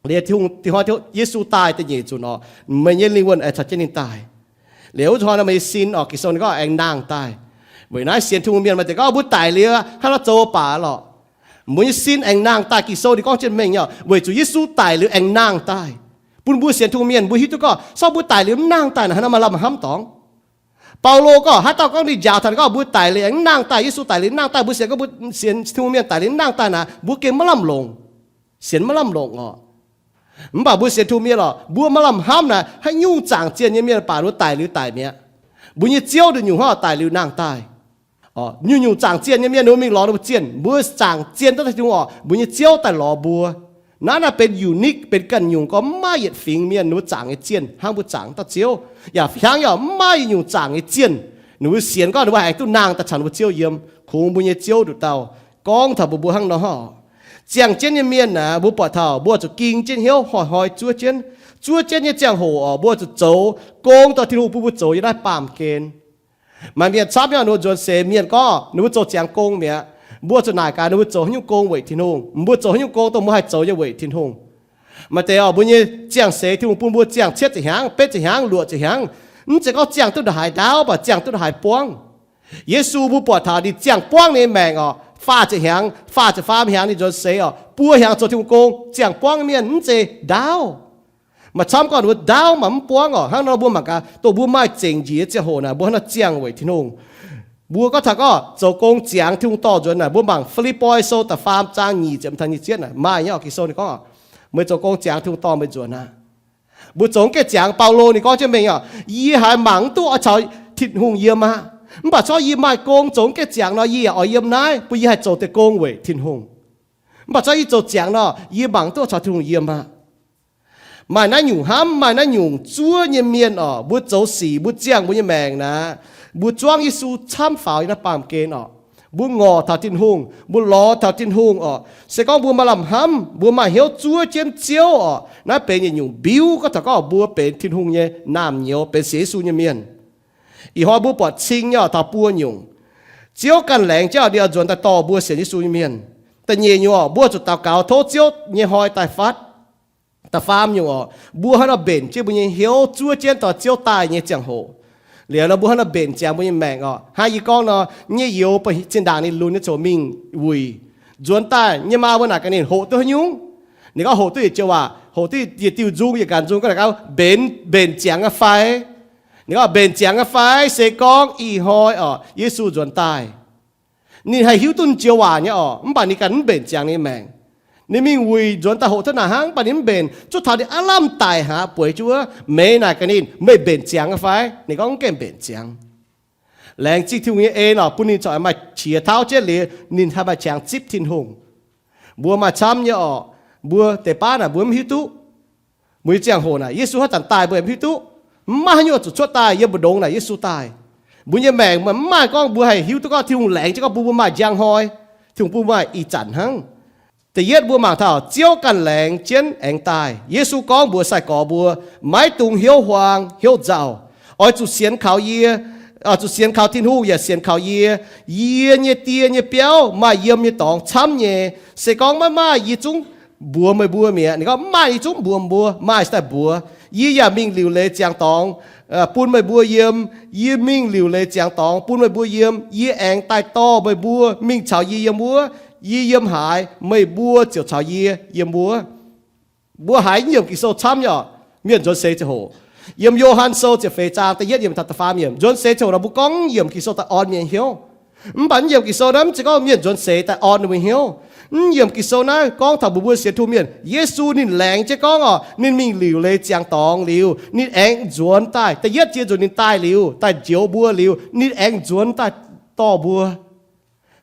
Liuz Tin-Hungh, Tin-Hungh, Yesu daaih da'nyeic nzunc orqc, meih nyei lingh wuonh aengx caux jienv ninh daaih. Liuz wuov zanc hnoi nor meih nyei sin orqc, Ging-Sou ninh gorngv aengx nangh daaih. Weic naaiv sienx Tin-Hungh mienh maaih deix gorngv mbuo daic liuz hnangv nor zoux baac lorqc. Mbuo nyei sin aengx nangh daaih. Ging-Sou ninh gorngv jienv mengh nyei orqc, weic zuqc Yesu daic liuz aengx nangh daaih, bun mbuo sienx Tin-Hungh mienh mbuo hiuv duqv gorngv se gorngv mbuo daic liuz mv nangh daaih naaic hnangv nor maaih lamh hnamv dorngx. Baulo gorngv, haaix dauh gorngv ninh njaaux taux ninh gorngv mbuo daic liuz aengx mv nangh daaih, Yesu daic liuz mv nangh daaih, mbuo sienx gorngv mbuo sienx Tin-Hungh mienh daic liuz mv nangh daaih naaic, mbuo gengh maiv lamh longc. Sienx maiv lamh longc orqc. Mv baac mbuo sienx Tin-Hungh mienh orqc, mbuo maaih lamh hnamv naaic, haaix nyungc zaangc zienh nyei mienh baac ninh mbuo daic liuz daic mi'aqv. Mbuo nyei Ziouv nduqc nyungc hnangv daic liuz nangh daaih. Nyungc-nyungc zaangc zienh nyei mienh ninh mbuo mingh lorz ninh mbuo zienh, mbuo zaangc zienh duqv taux Tin-Hungh orqc, mbuo nyei Ziouv daaih lorz mbuo. Naaiv naaiv benx unique, benx ganh nyungc gorngv mv maaih yietc fingx mienh ninh mbuo zaangc nyei zienh hnangv mbuo zaangc dauh Ziouv. Yaac hnangv yaac mv maaih yietc nyungc zaangc nyei zienh ninh mbuo sienx gorngv ninh mbuo haih duqv nangh daaih caux ninh mbuo Ziouv yiem. Kungx mbuo nyei Ziouv nduqc dauh gorngv taux mbuo, mbuo hnangv nor orqc. Ziangh jienv nyei mienh aah, mbuo buatc taux mbuo zuqc ging jienv hnyouv hnoi-hnoi zuov jienv. Zuov jienv nyei ziangh hoc orqc, mbuo zuqc zoux gong dorh Tin-Hungh bun mbuo zoux yiem naaiv baamh gen. Maaih mienh camv nyei, ninh mbuo nzuonx seix mienh gorngv ninh mbuo zoux ziangx gong mi'aqv. Mbuo zuqc naaic gaax ninh mbuo zoux haaix nyungc gong weic Tin-Hungh. Mbuo zoux haaix nyungc gong dongh mbuo haih zoux nyei weic Tin-Hungh. Maaih deix orqc, mbuo nyei ziangh seix Tin-Hungh bun mbuo ziangh cietv ziepc hnyangx, betv ziepc hnyangx, luoqc ziepc hnyangx. Mv zeiz gorngv ziangh duqv ndongc haaix ndaauv, mv baac ziangh duqv ndongc haaix buangv. Yesu mbuo buatc taux ninh ziangh buangv ninh nyei maengc orqc, faah ziepc hnyangx, faah ziepc faam hnyangx ninh nzuonx seix orqc, buo hnyangx zoux Tin-Hungh gong, ziangh buangv mienh mv zeiz ndaauv. Maaih camv gorngv ninh mbuo ndaauv mv baac mv buangv orqc. Hnangv nor mbuo mangc gaax, dongh mbuo maaih zengc njiec nyei ziangh hoc naaic, mbuo hnangv nor ziangh weic Tin-Hungh. Mbuo gorngv taux gorngv zoux gong ziangx Tin-Hungh dorh nzuonx naaic, mbuo mangc Fi^lipv^poi Sou da'faam zaang nyic ziepc taux nyic ziepc yietv naaic maaih nyei orqc. Ging-Sou ninh gorngv, meih zoux gong ziangx Tin-Hungh dorh meih nzuonx aqv. Mbuo zoux mv gaengh ziangx, Baulo ninh gorngv jienv mengh orqc, yie haiz mangc mv duqv oix caux Tin-Hungh yiem aqv. Mv baac corc yie maaih gong zoux mv gaengh ziangx nor, yie yaac oix yiem naaiv, bun yie haih zoux deix gong weic Tin-Hungh. Mv baac corc yie zoux ziangx nor, yie mangc mv duqv oix caux Tin-Hungh yiem aqv. Maaih naaiv nyungc hnamv, maaih naaiv nyungc zuov nyei mienh orqc, mbuo zoux sic, mbuo ziangh mbuo nyei maengc naaic, mbuo zuangv Yesu camv faaux yiem naaiv baamh gen orqc. Mbuo ngorc taux Tin-Hungh, mbuo lorz taux Tin-Hungh orqc. Se gorngv mbuo maaih lamh hnamv, mbuo maaih hnyouv zuov jienv Ziouv orqc, naaiv benx yietc nyungc mbiuv gorngv taux gorngv mbuo benx Tin-Hungh nyei naamh nyouz, benx sienx Yesu nyei mienh. Ih hnoi mbuo buatc cing nyei orqc, taux buo nyungc. Ziouv ganh laengz jienv ninh oix nzuonx daaih dorh mbuo sienx Yesu nyei mienh. Da'nyeic nyungc orqc, mbuo zuqc daux gaux tov Ziouv nyei hnoi daaih fatv. Da'faam nyungc orqc, mbuo hnangv nor mbenc jienv mbuo nyei hnyouv zuov jienv dorh Ziouv daaih nyei ziangh hoc. Liuz nor mbuo hnangv nor mbenc ziangx mbuo nyei maengc orqc. Hnangv yie gorngv nor, nyei youz zinh ndaangc ninh lunx nyei ziouc mingh wuic. Nzuonx daaih nyei maa mbuo naaic gaax ninh hoqc duqv haaix nyungc. Ninh gorngv hoqc duqv yietc joux waac, hoqc duqv yietc diuh nzung, yietc ganh nzung, gorngv naaic gaax, mbenc, mbenc ziangx aqv fai? Ninh gorngv mbenc ziangx aqv fai? Se gorngv ih hnoi orqc, Yesu nzuonx daaih, ninh haih hiuv duqv joux waac nyei orqc, mv baac ninh ganh mv mbenc ziangx ninh nyei maengc. Ninh mingh wuic nzuonx daaih hoqc duqv naaic hnangv, mv baac ninh mv mbenc. Zuov taux ninh aav lamh daic haic, bueix jienv wuov, meix naaic gaax ninh, meih mbenc ziangx aqv fai? Ninh gorngv, mv gaengh mbenc ziangx. Laengz zingh Tin-Hungh nyei en orqc, bun ninh corc maaih qiex tauv jienv liuz, ninh haih maaih qangx zipv Tin-Hungh. Mbuo maaih camv nyei orqc, mbuo deix baav naaic mbuo mv hiuv duqv. Mbuo nyei ziangh hoc naaic, Yesu haaix zanc daaih mbuo mv hiuv duqv. Mv maaih haaix nyungc zuqc cuotv daaih yiem mbu'ndongx naaic Yesu daaih. Mbuo nyei maengc mv maaih gorngv mbuo haih hiuv duqv gorngv Tin-Hungh laengz jienv gorngv mbuo maaih njang hnoi, Tin-Hungh bun maaih ih zanc hnangv. Da'yietv mbuo mangc taux Ziouv ganh laengz jienv aengx daaih. Yesu gorngv mbuox sai-gorx mbuo, maiv dungx hnyouv huaang hnyouv nzauh. Oix zuqc sienx kaux yie, oix zuqc sienx kaux Tin-Hungh yaac sienx kaux yie. Yie nyei die nyei biauv maaih yiem nyei dorngx camv nyei. Se gorngv maiv maaih, yie zungv mbuox meih mbuo mi'aqv. Ninh gorngv, mv maaih, yie zungv mbuox mbuo. Maaih se daaih mbuox. Yie yaac mingh liuc leiz ziangx dorngx bun meih mbuo yiem. Yie mingh liuc leiz ziangx dorngx bun meih mbuo yiem. Yie aengx daaih dorh meih mbuo mingh caux yie yiem wuov. Yie yiem haaix, meih mbuo ziouc caux yie yiem wuov. Mbuo haiz yiemc Ging-Sou camv nyei oc. Mienh nzuonx seix ziangh hoc, yiem Yo^han Sou ziepc feix zaang da'yietv yiemc taux da'faam yiemc, nzuonx seix ziangh hoc nor mbuo gorngv yiemc Ging-Sou daaih orn mienh hnyouv. Mv baac mv yiemc Ging-Sou naaiv mv zeiz gorngv mienh nzuonx seix daaih orn ninh mbuo hnyouv. Mv yiemc Ging-Sou naaiv gorngv taux mbuo mbuo sienx Tin-Hungh mienh, Yesu ninh laengz jienv gorngv oc, ninh mingh liuc leiz ziangx dorngx liuz, ninh aengx nzuonx daaih. Da'yietv jiex nzunc ninh daaih liuz, daaih njoux mbuo liuz, ninh aengx nzuonx daaih dorh mbuo.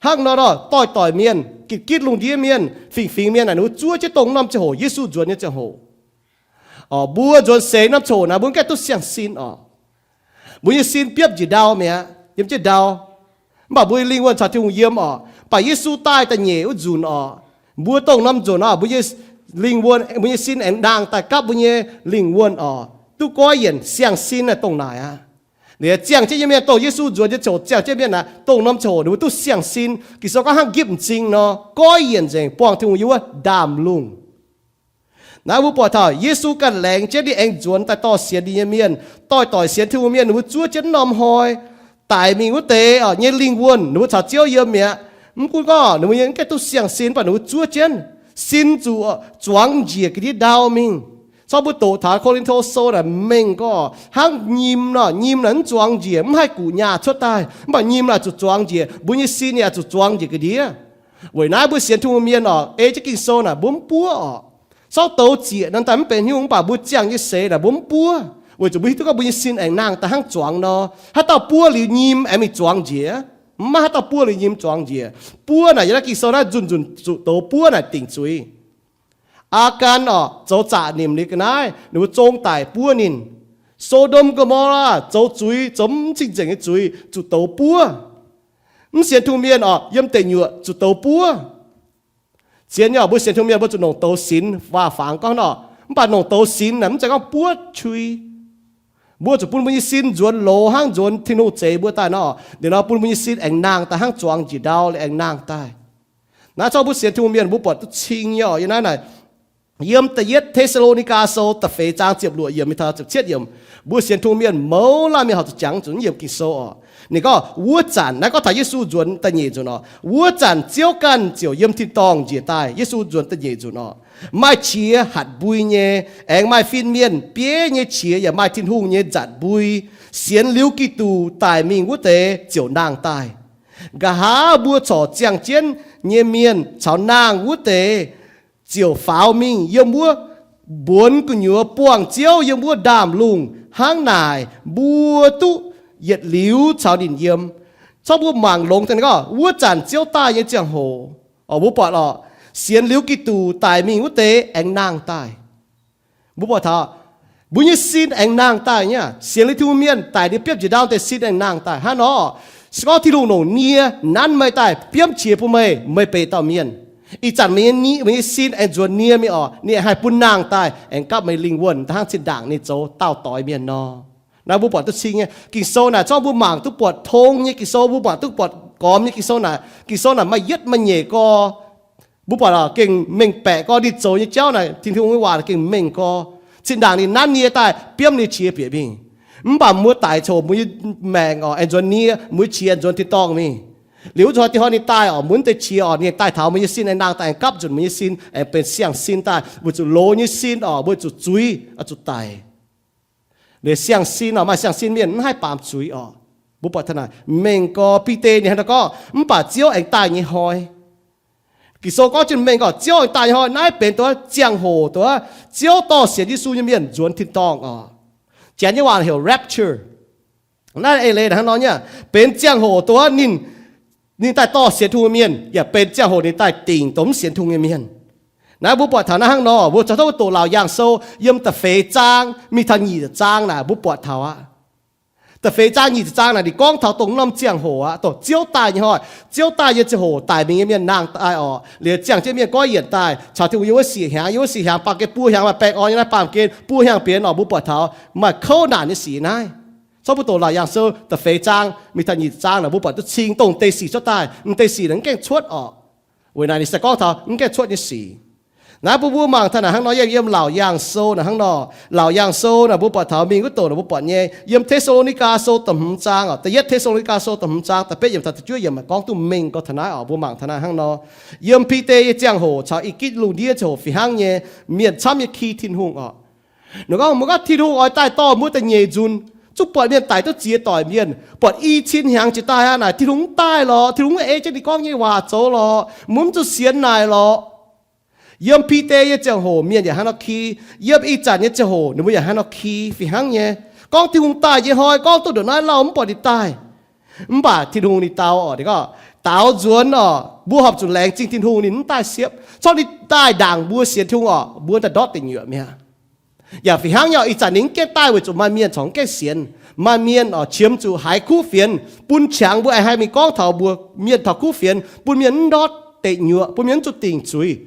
Hnangv nor, doix-doix mienh, gitv-gitv lungh ndiev mienh, fingx-fingx mienh naaic, ninh mbuo zuov jienv dongh norm ziangh hoc Yesu nzuonx nyei ziangh hoc. Mbuo nzuonx seix norm ziangh hoc naaic, mbuo gaengh duqv siang-sin oc. Mbuo nyei sin biopv njiec ndau mi'aqv, yiem jienv ndau. Mv baac mbuo nyei lingh wuonh caux Tin-Hungh yiem oc. Mv baac Yesu daaih da'nyeic wuov nzunc oc, mbuo dongh norm nzunc oc, mbuo nyei lingh wuonh, mbuo nyei sin aengx nangh daaih gapv mbuo nyei lingh wuonh oc. Duqv goiv yienc siang-sin naaic dongh naaic aqv. Liuz ziangh jienv nyei mienh, dongh Yesu nzuonx nyei ziouc ziangh jienv mienh naaic, dongh norm ziouc ninh mbuo duqv siang-sin. Ging-Sou gorngv hnangv nqipv m'zing nor, goiv yienc nzengc, buangh Tin-Hungh yiem wuov ndaamv-lungh. Naaiv mbuo buatc taux Yesu ganh laengz jienv ninh aengx nzuonx daaih dorh sienx ninh nyei mienh. Doix-doix sienx Tin-Hungh mienh ninh mbuo zuov jienv norm hnoi daic mingh wuov deix oc nyei lingh wuonh ninh mbuo caux Ziouv yiem mi'aqv. Mv gunv gorngv ninh mbuo nyei mv gaengh duqv siang-sin, mv baac ninh mbuo zuov jienv, sin zuqc zuangx njiec ga'ndiev ndau mingh. Corc mbuo doqc taux Ko^lin^to Sou naaic mengh gorngv hnangv nyim nor, nyim naaic mv zuangx njiec, mv haih guqc nyaah cuotv daaih, mv baac nyim naaic zuqc zuangx njiec. Mbuo nyei sin yaac zuqc zuangx njiec ga'ndiev. Weic naaiv mbuo sienx Tin-Hungh mienh oc, ei jienv Ging-Sou naaic mbuo mv buov oc. Corc douz zieqc nor daaih mv benx haaix nyungc, mv baac mbuo ziangh nyei seix naaic mbuo mv buov, weic zuqc mbuo hiuv duqv gorngv mbuo nyei sin aengx nangh daaih hnangv zuangx nor. Haaix dauh buov liuz nyim aengx mingh zuangx njiec? Mv maaih haaix dauh buov liuz nyim zuangx njiec. Buov naaic yiem naaiv Ging-Sou naaiv nzunc nzunc zuqc douz buov naaic dingc zuiz. Aa^gan oc, zoux zaqc nimc liuz ga'naaiv, ninh mbuo zong daic buov ninh. So^ndom, Go^mo^laa zoux zuiz, zoux mv cing-nzengc nyei zuiz, zuqc douz buov. Mv sienx Tin-Hungh mienh oc, yiem deic nyuoqc zuqc douz buov. Zien nyei oc, mbuo sienx Tin-Hungh mienh mbuo zuqc longc douz sinx. Waac-fangx gorngv nor, mv baac longc douz sinx naaic mv zeiz gorngv buov qui. Mbuo zuqc bun mbuo nyei sin nzuonx loz hnangv nzuonx Tin-Hungh zeix mbuo daaih nor, liuz nor bun mbuo nyei sin aengx nangh daaih hnangv zuangx njiec ndau liuz aengx nangh daaih. Naaiv corc mbuo sienx Tin-Hungh mienh mbuo buatc duqv cing nyei oc. Yiem naaiv naaic, yiem da'yietv Te^saa^lo^ni^gaa Sou da'feix zaang ziepc luoqc yiemc mingh taux ziepc cietv yiemc, mbuo sienx Tin-Hungh mienh mouz laanh mienh horpc zuqc jangx zuqc yiemc Ging-Sou oc. Ninh gorngv wuov zanc, naaiv gorngv taux Yesu nzuonx da'nyeic nzunc oc, wuov zanc Ziouv ganh ziouc yiem tin-dorngh njiec daaih. Yesu nzuonx da'nyeic nzunc oc. Maaih qiex hatc mbui nyei, aengx maaih fin-mienh bieiv nyei qiex yaac maaih Tin-Hungh nyei nzatc mbui. Sienx liuz Giduc daic mingh wuov deix ziouc nangh daaih. Nqa'haav mbuo corc ziangh jienv nyei mienh caux nangh wuov deix ziouc faaux mingh yiem wuov mbuonx gu'nyuoz buangh Ziouv yiem wuov ndaamv-lungh. Hnangv naaic mbuo duqv yietc liuz caux ninh yiem. Corc mbuo mangc longx daaih gorngv wuov zanc Ziouv daaih nyei ziangh hoc, mbuo buatc oc, sienx liuz Giduc daic mingh wuov deix aengx nangh daaih. Mbuo buatc taux mbuo nyei sin aengx nangh daaih nyei. Sienx liuz Tin-Hungh mienh daic liuz biopv njiec ndau deix sin aengx nangh daaih. Hnangv nor, se gorngv Tin-Hungh longc nie nanv meih daaih biomv qiex bun meih, meih benx dauh mienh, ih zanc meih nyei, meih nyei sin aengx nzuonx nie mingh oc, ninh aengx haih bun nangh daaih aengx gapv meih lingh wuonh daaih hnangv zinh ndaangc ninh zoux daauh doix mienh nor. Naaiv mbuo buatc duqv cing nyei. Ging-Sou naaic corc mbuo mangc duqv buatc tong nyei Ging-Sou, mbuo mangc duqv buatc gormx nyei Ging-Sou naaic. Ging-Sou naaic maaih yietv maaih nyeic gorx. Mbuo buatc gengh mengh baeqc gorx, ninh zoux nyei jauv naaic, Tin-Hungh nyei waac gengh mengh gorx. Zinh ndaangc ninh nanv nie daaih biomv nyei qiex bieqc mingh. Mv baac mbuo daic coc mbuo nyei maengc oc, aengx nzuonx nie, mbuo nyei qiex aengx nzuonx tin-dorngh mingh. Liuz wuov zuqc hnoi Tin-Hungh ninh daaih oc, mbuo nyei qiex oc, ninh daaih taux mbuo nyei sin aengx nangh daaih aengx gapv nzunc mbuo nyei sin aengx benx siang-sin daaih, weic zuqc loz nyei sin oc, weic zuqc zuiz oix zuqc daic. Liuz siang-sin oc, maaih siang-sin mienh mv haih baamz zuiz oc. Mbuo buatc taux naaic mengh gorx. Bide ninh hnangv naaiv gorngv, mv baac Ziouv aengx daaih nyei hnoi. Ging-Sou gorngv jienv mengh gorx, Ziouv aengx daaih nyei hnoi. Naaiv benx dongh ziangh hoc dongh Ziouv dorh sienx Yesu nyei mienh nzuonx tin-dorngh oc. Janx nyei waac heuc rapture. Naaiv eix leiz hnangv nor nyei, benx ziangh hoc dongh ninh, ninh daaih dorh sienx Tin-Hungh nyei mienh, yaac benx ziangh hoc ninh daaih dingc dongh mv sienx Tin-Hungh nyei mienh. Naaiv mbuo buatc taux naaiv hnangv nor, mbuo caux tov mbuo doqc Laauc Yaangh Sou yiem da'feix zaang mingh taux nyic zaang naaic mbuo buatc taux aqv. Da'feix zaang nyic zaang naaic ninh gorngv taux dongh norm ziangh hoc aqv, dongh Ziouv daaih nyei hnoi. Ziouv daaih nyei ziangh hoc daic mingh nyei mienh nangh daaih orqc, liuz ziangh jienv mienh goiv yienc daaih, caux Tin-Hungh yiem wuov siec hnyangx, yiem wuov siec hnyangx baamh gen buo hnyangx maaih baengh orn nyei naaiv baamh gen buo hnyangx benx orqc, mbuo buatc taux maaih kouv naanc nyei sic naaiv. Caux mbuo doqc Laauc Yaangh Sou da'feix zaang mingh taux nyic zaang naaic mbuo buatc duqv cing dongh deix sic cuotv daaih, m'deix sic naaic mv gaengh cuotv orqc. Weic naaic ninh se gorngv taux mv gaengh cuotv nyei sic. Naaiv bun mbuo mangc taux naaic hnangv nor, yiem, yiem Laauc Yaangh Sou naaic hnangv nor. Laauc Yaangh Sou naaic mbuo buatc taux mingh wuov doqc naaic mbuo buatc nyei, yiem Te^saa^lo^ni^gaa Sou da'hmz zaang orqc, da'yietv Te^saa^lo^ni^gaa Sou da'hmz zaang da'betv yiemc taux da'juov yiemc maaih gorngv duqv mengh gorx taux naaiv orqc. Mbuo mangc taux naaiv hnangv nor, yiem Bide nyei ziangh hoc caux i gitv lungh ndiev ziangh hoc fih hnangv nyei mienh camv nyei ki Tin-Hungh orqc. Ninh gorngv, mbuo gorngv Tin-Hungh oix daaih dorh mbuo da'nyeic nzunc, zungv buatc mienh daic duqv ziex doic mienh, buatc i cin hnyangx jiex daaih aqv. Naaic Tin-Hungh mv daaih lorqc. Tin-Hungh mv ei jienv ninh gorngv nyei waac zoux lorqc. Mbuo mv zuqc sienx naaic lorqc. Yiem Bide nyei ziangh hoc mienh yaac hnangv nor ki. Yiem ih zanc nyei ziangh hoc ninh mbuo yaac hnangv nor ki fih hnangv nyei. Gorngv Tin-Hungh daaih nyei hnoi gorngv duqv ndongc naaiv lauh mv buatc ninh daaih. Mv baac Tin-Hungh ninh dau orqc, ninh gorngv, daaux nzuonx orqc, mbuo horpc zuqc laengz zingh Tin-Hungh ninh mv daaih siepv. Corc ninh daaih ndaangc mbuo sienx Tin-Hungh orqc, mbuo daaih ndortv deic nyuoqc mi'aqv. Yaac fih hnangv nyei orqc, ih zanc ninh mv gaengh daaih weic zuqc maaih mienh corc mv gaengh sienx. Maaih mienh orqc qiemx zuqc haiz kuv fienx bun qangx mbuo, aengx haih mingh gorngv taux mbuox mienh taux kuv fienx, bun mienh mv ndortv deic nyuoqc, bun mienh mv zuqc dingc zuiz.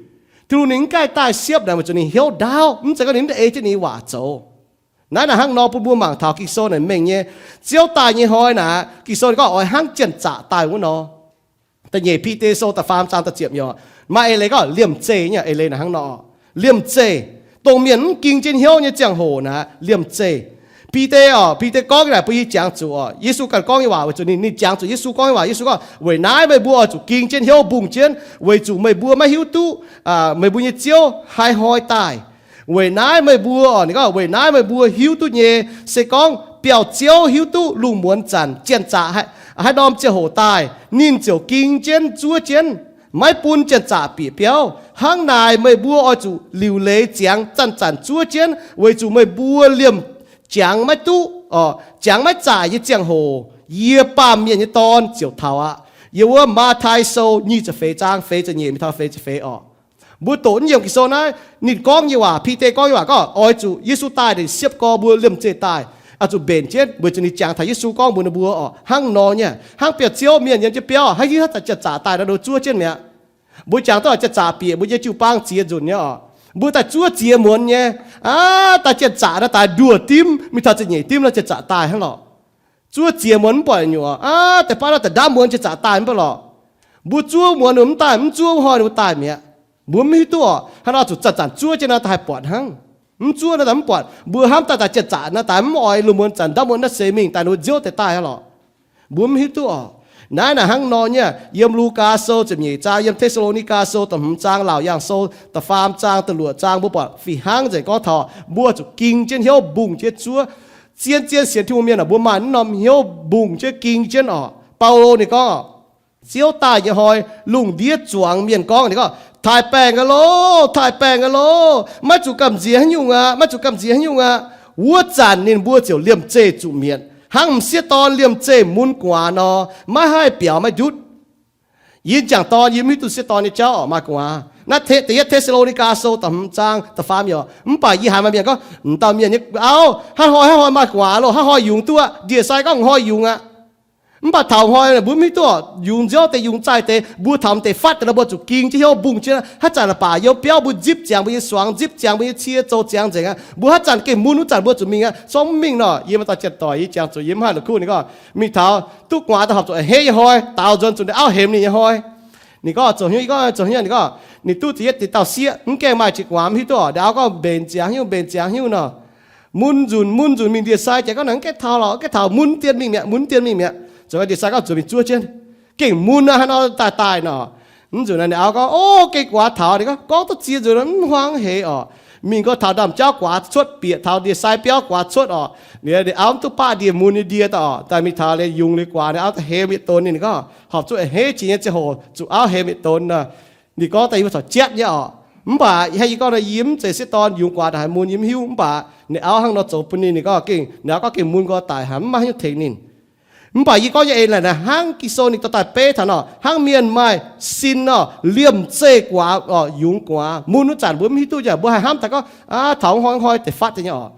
Tin-Hungh ninh mv gaengh daaih siepv naaic weic zuqc ninh hnyouv ndaauv, mv zeiz gorngv ninh mv ei jienv ninh nyei waac zoux. Naaiv naaic hnangv nor bun mbuo mangc taux Ging-Sou naaic mengh nyei. Ziouv daaih nyei hnoi naaic, Ging-Sou ninh gorngv oix hnangv janx-zaqc daaih wuov nor. Da'nyeic Bide Sou da'faam zaang da'ziepc yiemc, maaih eix leiz gorngv liemh zeih nyei. Eix leiz naaic hnangv nor, liemh zeih, dongh mienh mv ging jienv hnyouv nyei ziangh hoc naaic liemh zeih. Bide orqc, Bide gorngv naaic bun yie jangx zuqc orqc, Yesu ganh gorngv nyei waac, weic zuqc ninh, ninh jangx zuqc Yesu gorngv nyei waac. Yesu gorngv, weic naaiv meih mbuo oix zuqc ging jienv hnyouv mbungh jienv, weic zuqc meih mbuo maiv hiuv duqv meih mbuo nyei Ziouv haaix hnoi daaih. Weic naaiv meih mbuo orqc, ninh gorngv, weic naaiv meih mbuo hiuv duqv nyei, se gorngv biauv-ziouv hiuv duqv lungh muonz zanc janx-zaqc haaix norm ziangh hoc daaih, ninh ziouc ging jienv zuov jienv, maiv bun janx-zaqc bieqc biauv. Hnangv naaic meih mbuo oix zuqc liuc leiz ziangx zanc-zanc zuov jienv, weic zuqc meih mbuo liemh jangx maiv duqv orqc, jangx maiv zaaic nyei ziangh hoc yie, Baamh Mienh nyei Dorn, ziouc taux aqv. Yiem wuov Matv^tai Sou nyic ziepc feix zaang feix ziepc nyeic mingh taux feix ziepc feix orqc. Mbuo doqc yiem Ging-Sou naaiv ninh gorngv nyei waac, Bide gorngv nyei waac gorngv oix zuqc Yesu daaih ninh siepv gorx mbuo liemh zeih daaih, oix zuqc mbenc jienv weic zuqc ninh jangx taux Yesu gorngv mbuox ninh mbuo orqc, hnangv nor nyei. Hnangv biauv-ziouv mienh yiem jienv biauv, haaix haaix zanc janx-zaqc daaih nor, ninh zuov jienv mi'aqv. Mbuo jangx duqv janx-zaqc bieqc mbuo nyei jiu-baang ziex nzunc nyei orqc. Mbuo daaih zuov ziex muonz nyei, aav, daaih janx-zaqc naaiv daaih nduoh dimv mingh taux ziepc nyeic dimv nor janx-zaqc daaih hnangv lorqc. Zuov ziex muonz mv buatc nyuoqc, aav, deix baav naaiv da'ndamv muonz janx-zaqc daaih mv baac lorqc. Mbuo zuov muonz mv daaih, mv zuov hnoi ninh mbuo daaih mi'aqv. Mbuo mv hiuv duqv orqc, hnangv nor zuqc zanc-zanc zuov jienv naaiv daaih haih buatc hnangv. Mv zuov naaiv daaih mv buatc. Mbuo hnamv daaih daaih janx-zaqc naaiv daaih mv oix lungh muonz zanc ndamv muonz naaiv seix mingh daaih ninh mbuo nziouv deix daaih hnangv lorqc. Mbuo mv hiuv duqv orqc. Naaiv naaic hnangv nor nyei, yiem Lugaa Sou ziepc nyeic zaang, yiem Te^saa^lo^ni^gaa Sou da'hmz zaang, Laauc Yaangh Sou da'faam zaang, da'luoqc zaang, mbuo buatc fih hnangv nzengc gorngv taux mbuo zuqc ging jienv hnyouv mbungh jienv zuov. Zien-zien sienx Tin-Hungh mienh aah, mbuo maaih naaiv norm hnyouv mbungh jienv ging jienv orqc. Baulo ninh gorngv, Ziouv daaih nyei hnoi, lungh ndiev zuangx mienh gorngv, ninh gorngv, taaih baengh aqv loh, taaih baengh aqv loh, maiv zuqc gamh nziex haaix nyungc aqv, maiv zuqc gamh nziex haaix nyungc aqv. Wuov zanc ninh mbuo ziouc liemh zeih zuqc mietc, hnangv m'sieqv dorn liemh zeih mun gu'nguaaz nor, maiv haih biaux maiv ndutv. Yie m'jangc dorn, yie mv hiuv duqv sieqv dorn nyei jauv orqc, maaih gu'nguaaz. Naaiv da'yietv Te^saa^lo^ni^gaa Sou da'hmz zaang da'faam yiemc, mv baac yie haiz maaih mienh gorngv, m'dauh mienh nyei auv, haaix hnoi haaix hnoi maaih gu'nguaaz loh, haaix hnoi yungz duqv aqv. Ndie-sai gorngv haaix hnoi yungz aqv. Mv baac taux hnoi mbuo mv hiuv duqv orqc, yungz nziouv deix yungz zaih deix, mbuo taux deix fatv deix nor mbuo zuqc ging jienv hnyouv mbungh jienv. Haaix zanc la'baac yiem biauv mbuo nzipc ziangx mbuo nyei suangx, nzipc ziangx mbuo nyei cie, zoux ziangx nzengc aqv. Mbuo haaix zanc gengh mun wuov zanc mbuo zuqc mingh aqv. Sorng mv mingh nor, yie maaih dauh janx-doic, yie jangx zuqc yie mv haih la'kuqv ninh gorngv, mingh taux duqv gu'nguaaz daaih horpc zuqc a'hneiv nyei hnoi, daaux nzuonx zuqc ninh auv hemx ninh nyei hnoi. Ninh gorngv zoux hnyouv, yie gorngv zoux hnyouv, ninh gorngv ninh duqv da'yietv deix dauh sieqv, mv gaengh maaih jiex gu'nguaaz, mv hiuv duqv orqc, ninh auv gorngv mbenc ziangx hnyouv, mbenc ziangx hnyouv nor. Mun nzunc mun nzunc mingh, ndie-sai jiex gorngv naaic mv gaengh taux lorqc, mv gaengh taux, mun dien mingh mi'aqv, mun dien mingh mi'aqv. Zoux ndie-sai gorngv zuqc mingh zuov jienv, gengh mun aqv, haaix nor daaih daaih nor. Mv nzunc naaic ninh auv gorngv, o, gengh gu'nguaaz taux. Ninh gorngv, gorngv duqv ziex nzunc mv huaang heix orqc. Mingh gorngv taux ndaamv-jauv gu'nguaaz cuotv, bieqc taux ndie-sai biauv gu'nguaaz cuotv orqc. Ninh auv mv duqv baqv ndie-mun nyei ndie daaih orqc, daaih mingh taux liuz yungz liuz gu'nguaaz, ninh auv daaih hemx yietc donx ninh, ninh gorngv horpc zuqc a'hneiv jiex nyei ziangh hoc zuqc auv hemx yietc donx nor. Ninh gorngv daaih yie mbuo corc jatv nyei orqc. Mv baac yie hnangv yie gorngv nor, yie mv zeiz sieqv dorn, yungz gu'nguaaz naaic haaix mun yie mv hiuv, mv baac ninh auv hnangv nor zoux bun ninh, ninh gorngv gengh, ninh auv gorngv gengh mun nqoi daic haic, mv maaih haaix nyungc tengx ninh. Mv baac yie gorngv nyei eix leiz naaic hnangv Ging-Sou ninh dorh daaih beiv taux nor, hnangv mienh maaih sin nor, liemh zeih guaax, yungz guaax, mun wuov zanc mbuo mv hiuv duqv, mbuo haih hnamv daaih gorngv, aa, taux hnoi hnoi deix fatv nyei oc.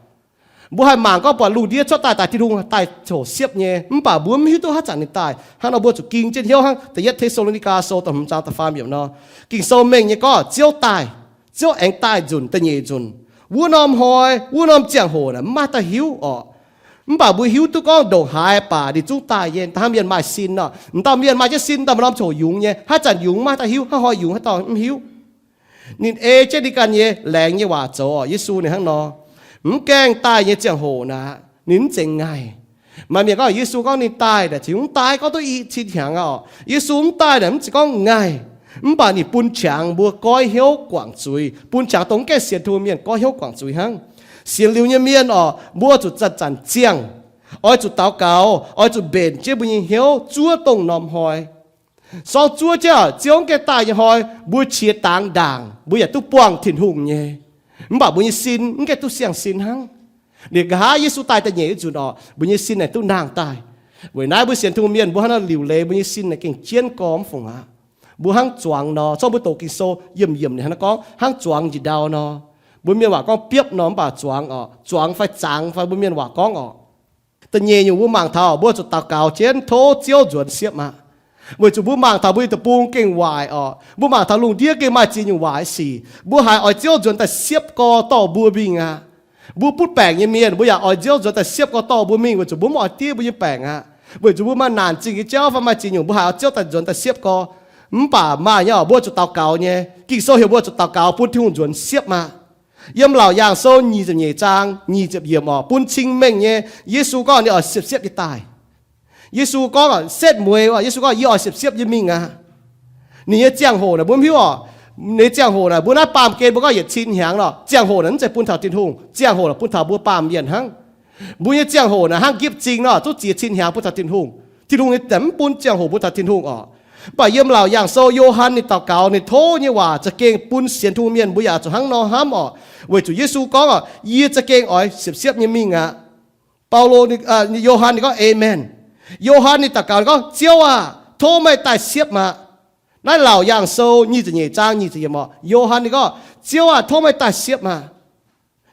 Mbuo haih mangc gorngv buatc lungh ndiev cuotv daaih, daaih Tin-Hungh daaih coc siepv nyei, mv baac mbuo mv hiuv duqv haaix zanc ninh daaih. Hnangv nor mbuo zuqc ging jienv hnyouv hnangv da'yietv Te^saa^lo^ni^gaa Sou da'hmz zaang da'faam yiemc nor, Ging-Sou mengh nyei gorngv Ziouv daaih, Ziouv aengx daaih nzunc da'nyeic nzunc. Wuov norm hnoi, wuov norm ziangh hoc naaic mv maaih daaih hiuv oc. Mv baac mbuo hiuv duqv gorngv ndongc haaix baac ninh zungv daaih nyei, hnangv mienh maaih sin nor. M'dauh mienh maaih jienv sin, daaih maaih norm ziangh hoc yungz nyei, haaix zanc yungz mv maaih daaih hiuv, haaix hnoi yungz haaix dauh mv hiuv. Ninh ei jienv ninh ganh nyei laengz nyei waac zoux oc. Yesu ninh hnangv nor, mv gaengh daaih nyei ziangh hoc naaic ninh mv zeiz ngaih. Maaih mienh gorngv Yesu gorngv ninh daaih naaic, Tin-Hungh mv daaih gorngv duqv i cin hnyangx aqv oc. Yesu mv daaih naaic mv zeiz gorngv ngaih, mv baac ninh bun qangx mbuo goiv hnyouv guangc zuiz, bun qangx dongh mv gaengh sienx Tin-Hungh mienh goiv hnyouv guangc zuiz hnangv. Sienx liuz nyei mienh oc, mbuo zuqc zanc-zanc ziangh, oix zuqc daux gaux, oix zuqc mbenc jienv mbuo nyei hnyouv zuov dongh norm hnoi. Sorng zuov jienv Ziouv mv gaengh daaih nyei hnoi, mbuo qiex dangx ndaangc, mbuo yaac duqv buangh Tin-Hungh nyei. Mv baac mbuo nyei sin mv gaengh duqv siang-sin hnangv. Ninh nqa'haav Yesu daaih da'nyeic wuov nzunc oc, mbuo nyei sin aengx duqv nangh daaih. Weic naaiv mbuo sienx Tin-Hungh mienh mbuo hnangv nor liuc leiz mbuo nyei sin aengx gengh jienv gormx fungc aqv. Mbuo hnangv zuangx nor, zorqv mbuo doqc Ging-Sou yiemc yiemc ninh hnangv nor gorngv hnangv zuangx njiec ndau nor. Mbuo mienh waac gorngv biopv nor, mv baac zuangx oc, zuangx fai zangx fai mbuo mienh waac gorngv oc. Da'nyeic nyungc mbuo mangc taux mbuo zuqc daux gaux jienv tov Ziouv nzuonx siepv aqv. Weic zuqc mbuo mangc taux mbuo nyei deic-bung gengh waaic oc. Mbuo mangc taux lungh ndiev gengh maaih ziex nyungc waaic sic. Mbuo haiz oix Ziouv nzuonx daaih siepv gorx dorh mbuo mingh aqv. Mbuo butv baengc nyei mienh, mbuo yaac oix Ziouv nzuonx daaih siepv gorx dorh mbuo mingh weic zuqc mbuo mv oix diev mbuo nyei baengc aqv. Weic zuqc mbuo maaih naanc zingh nyei jauv fai maaih ziex nyungc mbuo haiz oix Ziouv daaih nzuonx daaih siepv gorx. Mv baac maaih nyei oc, mbuo zuqc daux gaux nyei. Ging-Sou heuc mbuo zuqc daux gaux bun Tin-Hungh nzuonx siepv aqv. Yiem Laauc Yaangh Sou nyic ziepc nyeic zaang nyic ziepc yiemc oc, bun cing mengh nyei. Yesu gorngv ninh oix siepv-siepv nyei daaih. Yesu gorngv oc, setv mueiz oc, Yesu gorngv, Yie oix siepv-siepv nyei mingh aqv. Ninh nyei ziangh hoc naaic mbuo mv hiuv oc. Ninh nyei ziangh hoc naaic mbuo naaiv baamh gen mbuo gorngv yietc cin hnyangx oc. Ziangh hoc naaic mv zeiz bun taux Tin-Hungh. Ziangh hoc naaic bun taux mbuo baamh mienh hnangv. Mbuo nyei ziangh hoc naaic hnangv nqipv zingh nor, zungv ziex cin hnyangx bun taux Tin-Hungh. Tin-Hungh nyei, mv bun ziangh hoc bun taux Tin-Hungh oc. Mv baac yiem Laauc Yaangh Sou Yo^han ninh daux gaux ninh tov nyei waac za'gengh bun sienx Tin-Hungh mienh mbuo yaac zuqc hnangv nor hnamv oc. Weic zuqc Yesu gorngv oc, Yie za'gengh oix siepv-siepv nyei mingh aqv. Baulo, Yo^han ninh gorngv, Aamen. Yo^han ninh daux gaux ninh gorngv, Ziouv aah! Tov meih daaih siepv aqv. Naaiv Laauc Yaangh Sou nyic ziepc nyeic zaang nyic ziepc yiemc oc. Yo^han ninh gorngv, Ziouv aah! Tov meih daaih siepv aqv.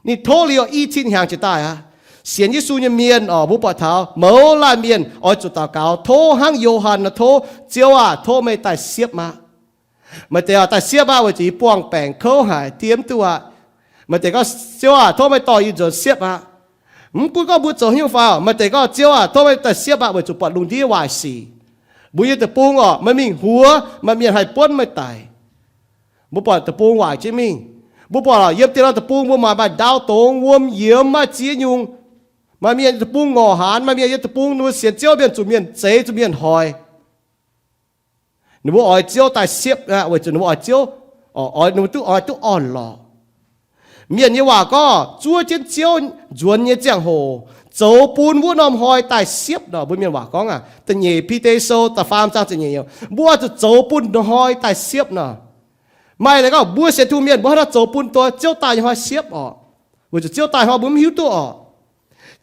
Ninh tov liuz i cin hnyangx ziouc daaih aqv. Sienx Yesu nyei mienh oc, mbuo buatc taux mouz laanh mienh oix zuqc daux gaux tov hnangv Yo^han nor tov, Ziouv aah! Tov meih daaih siepv aqv. Maaih deix oc, daaih siepv aqv weic zuqc yie buangh baengc kouv haic, diev mv duqv aqv. Maaih deix gorngv, Ziouv aah! Tov meih dorh yie nzuonx siepv aqv. Mv gunv gorngv mbuo zoux haaix nyungc fai oc, maaih deix gorngv, Ziouv aah! Tov meih daaih siepv aqv weic zuqc buatc lungh ndiev waaic sic. Mbuo nyei deic-bung oc, meih mingh huox, maaih mienh haih buonv meih daic. Mbuo buatc deic-bung waaic jienv mingh. Mbuo buatc yiem dieh norm deic-bung mbuo maaih, maaih ndau dongz, wuom yiemx, maaih ziex nyungc. Maaih mienh nyei deic-bung ngorc hnaanx, maaih mienh nyei deic-bung ninh mbuo sienx Ziouv mienh zuqc mienh zeiz, zuqc mienh hoic. Ninh mbuo oix Ziouv daaih siepv aqv weic zuqc ninh mbuo oix Ziouv, oix, ninh mbuo duqv oix duqv orn-lorqc. Mienh nyei waac gorngv zuov jienv Ziouv nzuonx nyei ziangh hoc zoux bun wuov norm hnoi daaih siepv nor. Mbuo mienh waac gorngv aqv, da'nyeic Bide Sou da'faam zaang ziepc nyeic, mbuo oix zuqc zoux bun hnoi daaih siepv nor. Maaih leiz gorngv mbuo sienx Tin-Hungh mienh mbuo hnangv naaiv zoux bun duqv Ziouv daaih nyei hnoi siepv orqc, weic zuqc Ziouv daaih hnoi mbuo mv hiuv duqv orqc.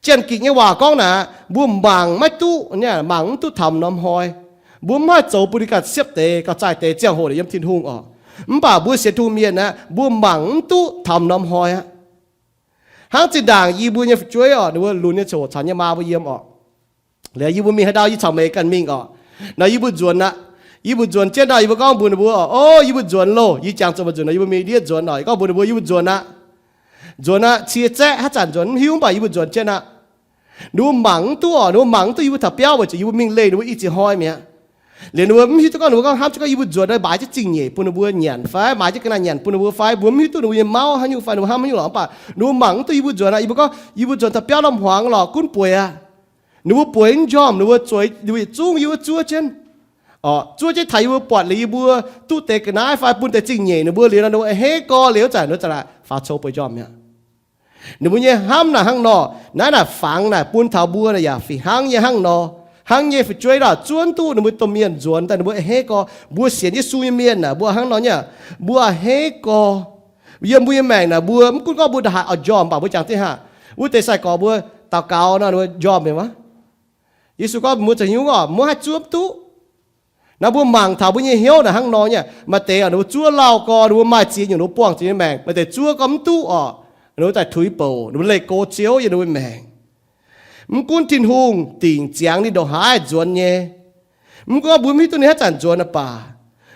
Janx-Gikc nyei waac gorngv naaic, mbuo mangc maiv duqv, mangc mv duqv taux norm hnoi. Mbuo mv haih zoux bun ninh ganh siepv deix gauh zaaih deix ziangh hoc yiem Tin-Hungh orqc. Mv baac mbuo sienx Tin-Hungh mienh aqv, mbuo mangc mv duqv taux norm hnoi aqv. Hnangv zinh ndaangc yie mbuo nyei fu'jueiv orqc, ninh mbuo lunx nyei ziouc caux nyei maa mbuo yiem orqc. Liuz yie mbuo mingh haaix ndau yie caux meih ganh mingh orqc. Nor yie mbuo nzuonx aqv. Yie mbuo nzuonx jienv nor yie mbuo gorngv mbuox ninh mbuo, O, yie mbuo nzuonx loh. Yie jangx zuqc mbuo nzuonx nor yie mbuo mingh ndiev nzuonx orqc. Yie gorngv mbuox ninh mbuo yie mbuo nzuonx aqv. Nzuonx aqv, cie zaeqv haaix zanc nzuonx mv hiuv, mv baac yie mbuo nzuonx jienv aqv. Ninh mbuo mangc mv duqv orqc, ninh mbuo mangc mv duqv yie mbuo taux biauv weic zuqc yie mbuo mingh leih ninh mbuo i ziex hnoi mi'aqv. Liuz ninh mbuo mv hiuv duqv gorngv, ninh mbuo gorngv hnamv jienv gorngv yie mbuo nzuonx nor, maaiz jienv zingh nyeic bun ninh mbuo nyanc fai maaiz jienv ga'naaiv nyanc bun ninh mbuo fai, mbuo mv hiuv duqv ninh mbuo nyei mauv haaix nyungc fai ninh mbuo hnamv haaix nyungc lorqc. Mv baac ninh mbuo mangc mv duqv yie mbuo nzuonx aqv. Yie mbuo gorngv, Yie mbuo nzuonx taux biauv norm hmuangx lorqc, gunv bueix aqv. Ninh mbuo bueix mv njormh, ninh mbuo zueiz, ninh mbuo yietc zungv yie mbuo zuov jienv. Zuov jienv taux yie mbuo buatc liuz yie mbuo duqv deix ga'naaiv fai bun deix zingh nyeic ninh mbuo liuz nor, ninh mbuo a'hneiv gorx liuz zanc ninh mbuo za'gengh faaux cou bueix njormh mi'aqv. Ninh mbuo nyei hnamv naaic hnangv nor, naaiv naaic fangx naaic bun taux mbuo naaic yaac fih hnangv nyei hnangv nor. Hnangv nyei fu'jueiv naaic zuov duqv ninh mbuo domh mienh nzuonx daaih ninh mbuo a'hneiv gorx. Mbuo sienx Yesu nyei mienh naaic mbuo hnangv nor nyei, mbuo a'hneiv gorx. Yiem mbuo nyei maengc naaic mbuo mv gunv gorngv mbuo ndongc haaix oix njormh, mv baac mbuo jangx zinh haah, wuov deix sai-gorx mbuo daux gaux nor ninh mbuo njormh mi'aqv. Yesu gorngv mbuo zoux nyungc oc, mbuo haih zuov mv duqv. Naaiv mbuo mangc taux mbuo nyei hnyouv naaic hnangv nor nyei. Maaih deix oc, ninh mbuo zuov lauh gorx, ninh mbuo maaih ziex nyungc ninh mbuo buangh zuqc nyei maengc. Maaih deix zuov gorngv mv duqv oc, ninh mbuo daaih tuix bouc, ninh mbuo leih go Ziouv yiem ninh mbuo maengc. Mv gunv Tin-Hungh dingc ziangx ninh ndongc haaix nzuonx nyei, mv gunv mbuo mv hiuv duqv ninh haaix zanc nzuonx baac,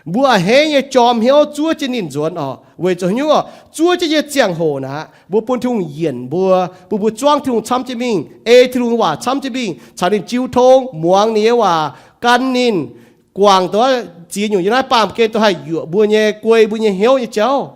mbuo a'hneiv nyei jorm hnyouv zuov jienv ninh nzuonx oc. Weic zuqc nyungc oc, zuov jienv nyei ziangh hoc naaic, mbuo bun Tin-Hungh yienc mbuo, bun mbuo zuangv Tin-Hungh camv jienv mingh, ei Tin-Hungh waac camv jienv mingh, caux ninh jiu tong, muangx ninh nyei waac, gan ninh, guangc dongh ziex nyungc yiem naaiv baamh gen dongh haih yuoqc mbuo nyei, guei mbuo nyei hnyouv nyei jauv.